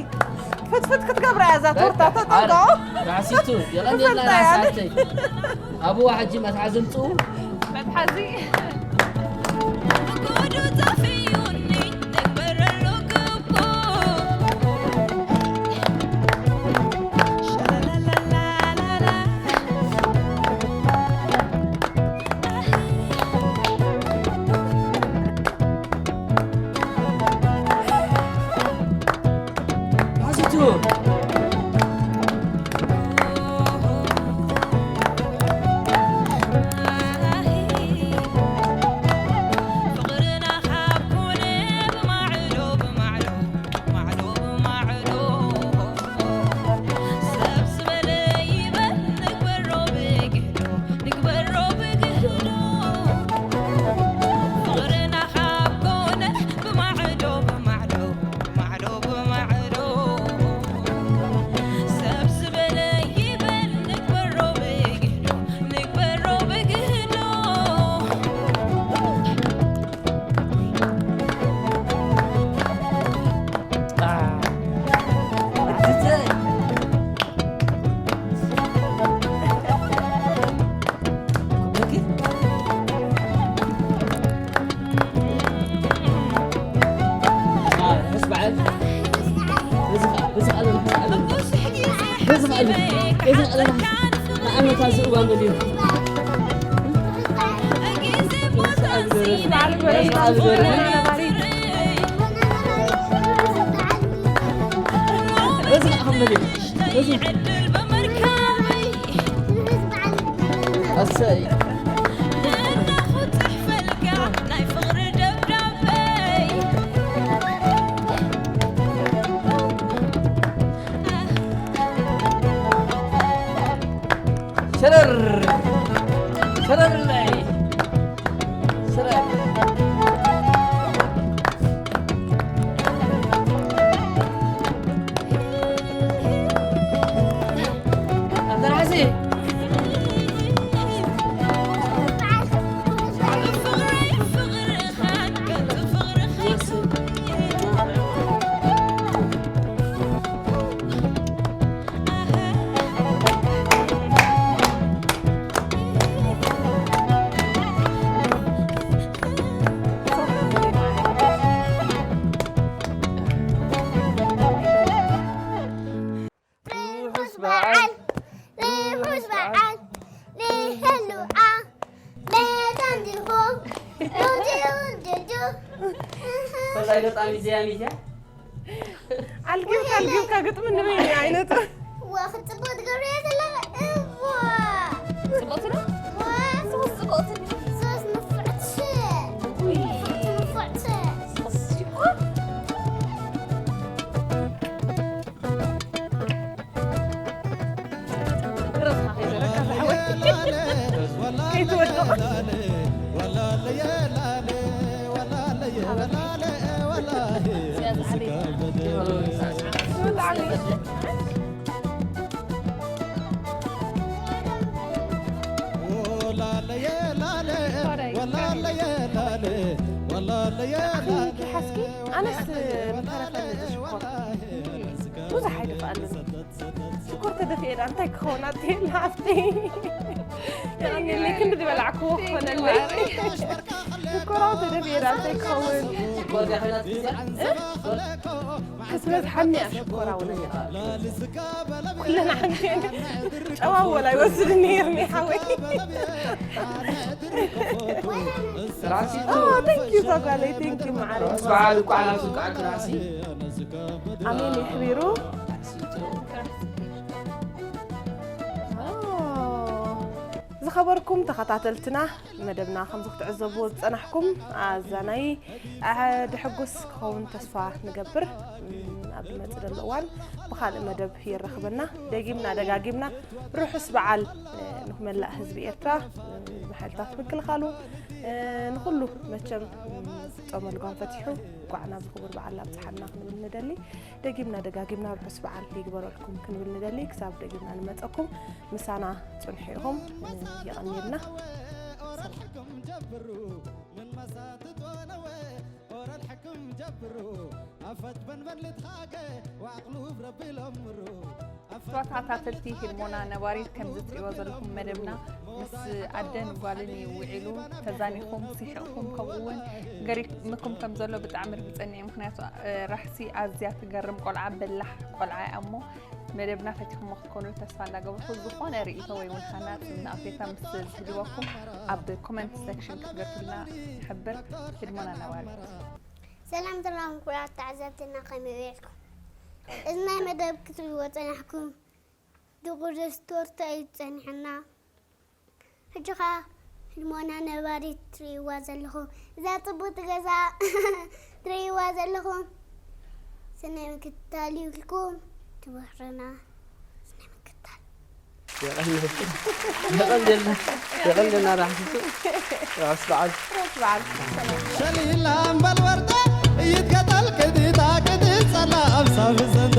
ፍትፍት ክትገብራ እያ እዛ ቶርታ፣ ተጠንቀቑ። ራሲቱ የቐንየልና። ራሳተይ ኣብዋ ሕጂ መትሓዚ ምፅኡ። መትሓዚ شرر شرر الله شرر عبد العزيز ርሑስ በዓል ርሑስ በዓል ንህልዋ መዳን ዲኹም ዱዱዱዱ። ፈላይ ገጣሚ ዘያሚት እያ። ኣልጊብካ ኣልጊብካ ግጥሚ ንበይኒ ዓይነት ዋ ክትፅቡቅ ትገብርያ ዘለኻ እዋ ፅቡቅ ትብሎ ዋ ሶስት ፅቡቅ ትብሎ ሶስት ንፉዕት ንፉዕት ሓስኪ ኣነስ ምተረፈኒ ዝሽኮር ብዙሕ ኣይድፍኣልን ሽኮር ተደፊኤ ዳ እንታይ ክኸውን ኣትየላ ኣብቲ የቐኒለይ ክንዲ ዝበላዕክዎ ክኾነለይ ሽኮራው ተደፊኤ ዳ እንታይ ክኸውን ክስበዝሓኒ እያ ሽኮራው ነገር ኩለን ሓንቲ ጨዋ ወላ ይወስድ ነይርኒ ሓወይ ራሲቱ Oh, thank you ጓጓለይ thank you ማዓረ በዓል እንኳዕ ናብ ዝብቃዕኪ ራሲ ኣሜን ይሕቢሩ ዝኸበርኩም ተኸታተልትና መደብና ከምዚ ክትዕዘብዎ ዝፀናሕኩም ኣዛናይ ድሕጉስ ክኸውን ተስፋ ንገብር ኣብ ዝመፅእ ዘሎ እዋን ብካልእ መደብ የራኽበና ደጊምና ደጋጊምና ርሑስ በዓል ንመላእ ህዝቢ ኤርትራ ንሓይልታት ምክልኻሉ ንኩሉ መቸም ጾመ ልጓም ፈቲሑ እንኳዕ ናብዚ ክቡር በዓል ኣብፅሓና ክንብል ንደሊ ደጊምና ደጋጊምና ርሑስ በዓል ይግበረልኩም ክንብል ንደሊ ክሳብ ደጊምና ንመፀኩም ምሳና ፅንሑ ኢኹም የቐንየልና ሕክም ጀብሩ ኣፈት በንበን ልትኻገ ወኣቕሉብ ረቢ ለምሩ ተኸታተልቲ ህድሞና ነባሪት፣ ከምዚ ትሪእዎ ዘለኹም መደብና ምስ ኣደን ጓልን እዩ ውዒሉ። ተዛኒኹም፣ ስሒቕኩም፣ ከምኡ እውን ገሪምኩም ከም ዘሎ ብጣዕሚ ርግጸኛ እየ። ምኽንያቱ እ፣ ራሕሲ ኣዝያ ትገርም ቆልዓ፣ በላሕ ቆልዓ እያ እሞ መደብና ፈቲኹሞ ክትኮኑ ተስፋ እንዳገበርኩ፣ ዝኾነ ርእይቶ ወይ እውን ሃናፂ እናእቶይታ ምስ ዝህልወኩም ኣብ ኮመንት ሴክሽን ክትገርቱልና ንሕብር። ህድሞና ነባሪት። ሰላም ሰላም ኩላት ተዓዘብትና ከመይ ውዒልኩም? እዚ ናይ መደብ ክትሪእዎ ጸናሕኩም ድቁር ስቶርታ እዩ ጸኒሕና። ሕጂ ኸኣ ህድሞና ነባሪት ትርእይዋ ዘለኹም እዛ ጽብቕቲ ገዛ ትርእይዋ ዘለኹም ሰናይ ምክትታል ይብልኩም። ትምህርና ሰናይ ምክትታል የቐንየልና ራሕስቱ ራስ በዓል ራስ በዓል ሰላም። ሸሊላ እምበል ወርደ ይትከተል ቅዲታ ቅዲ ጸላም ሳብዘን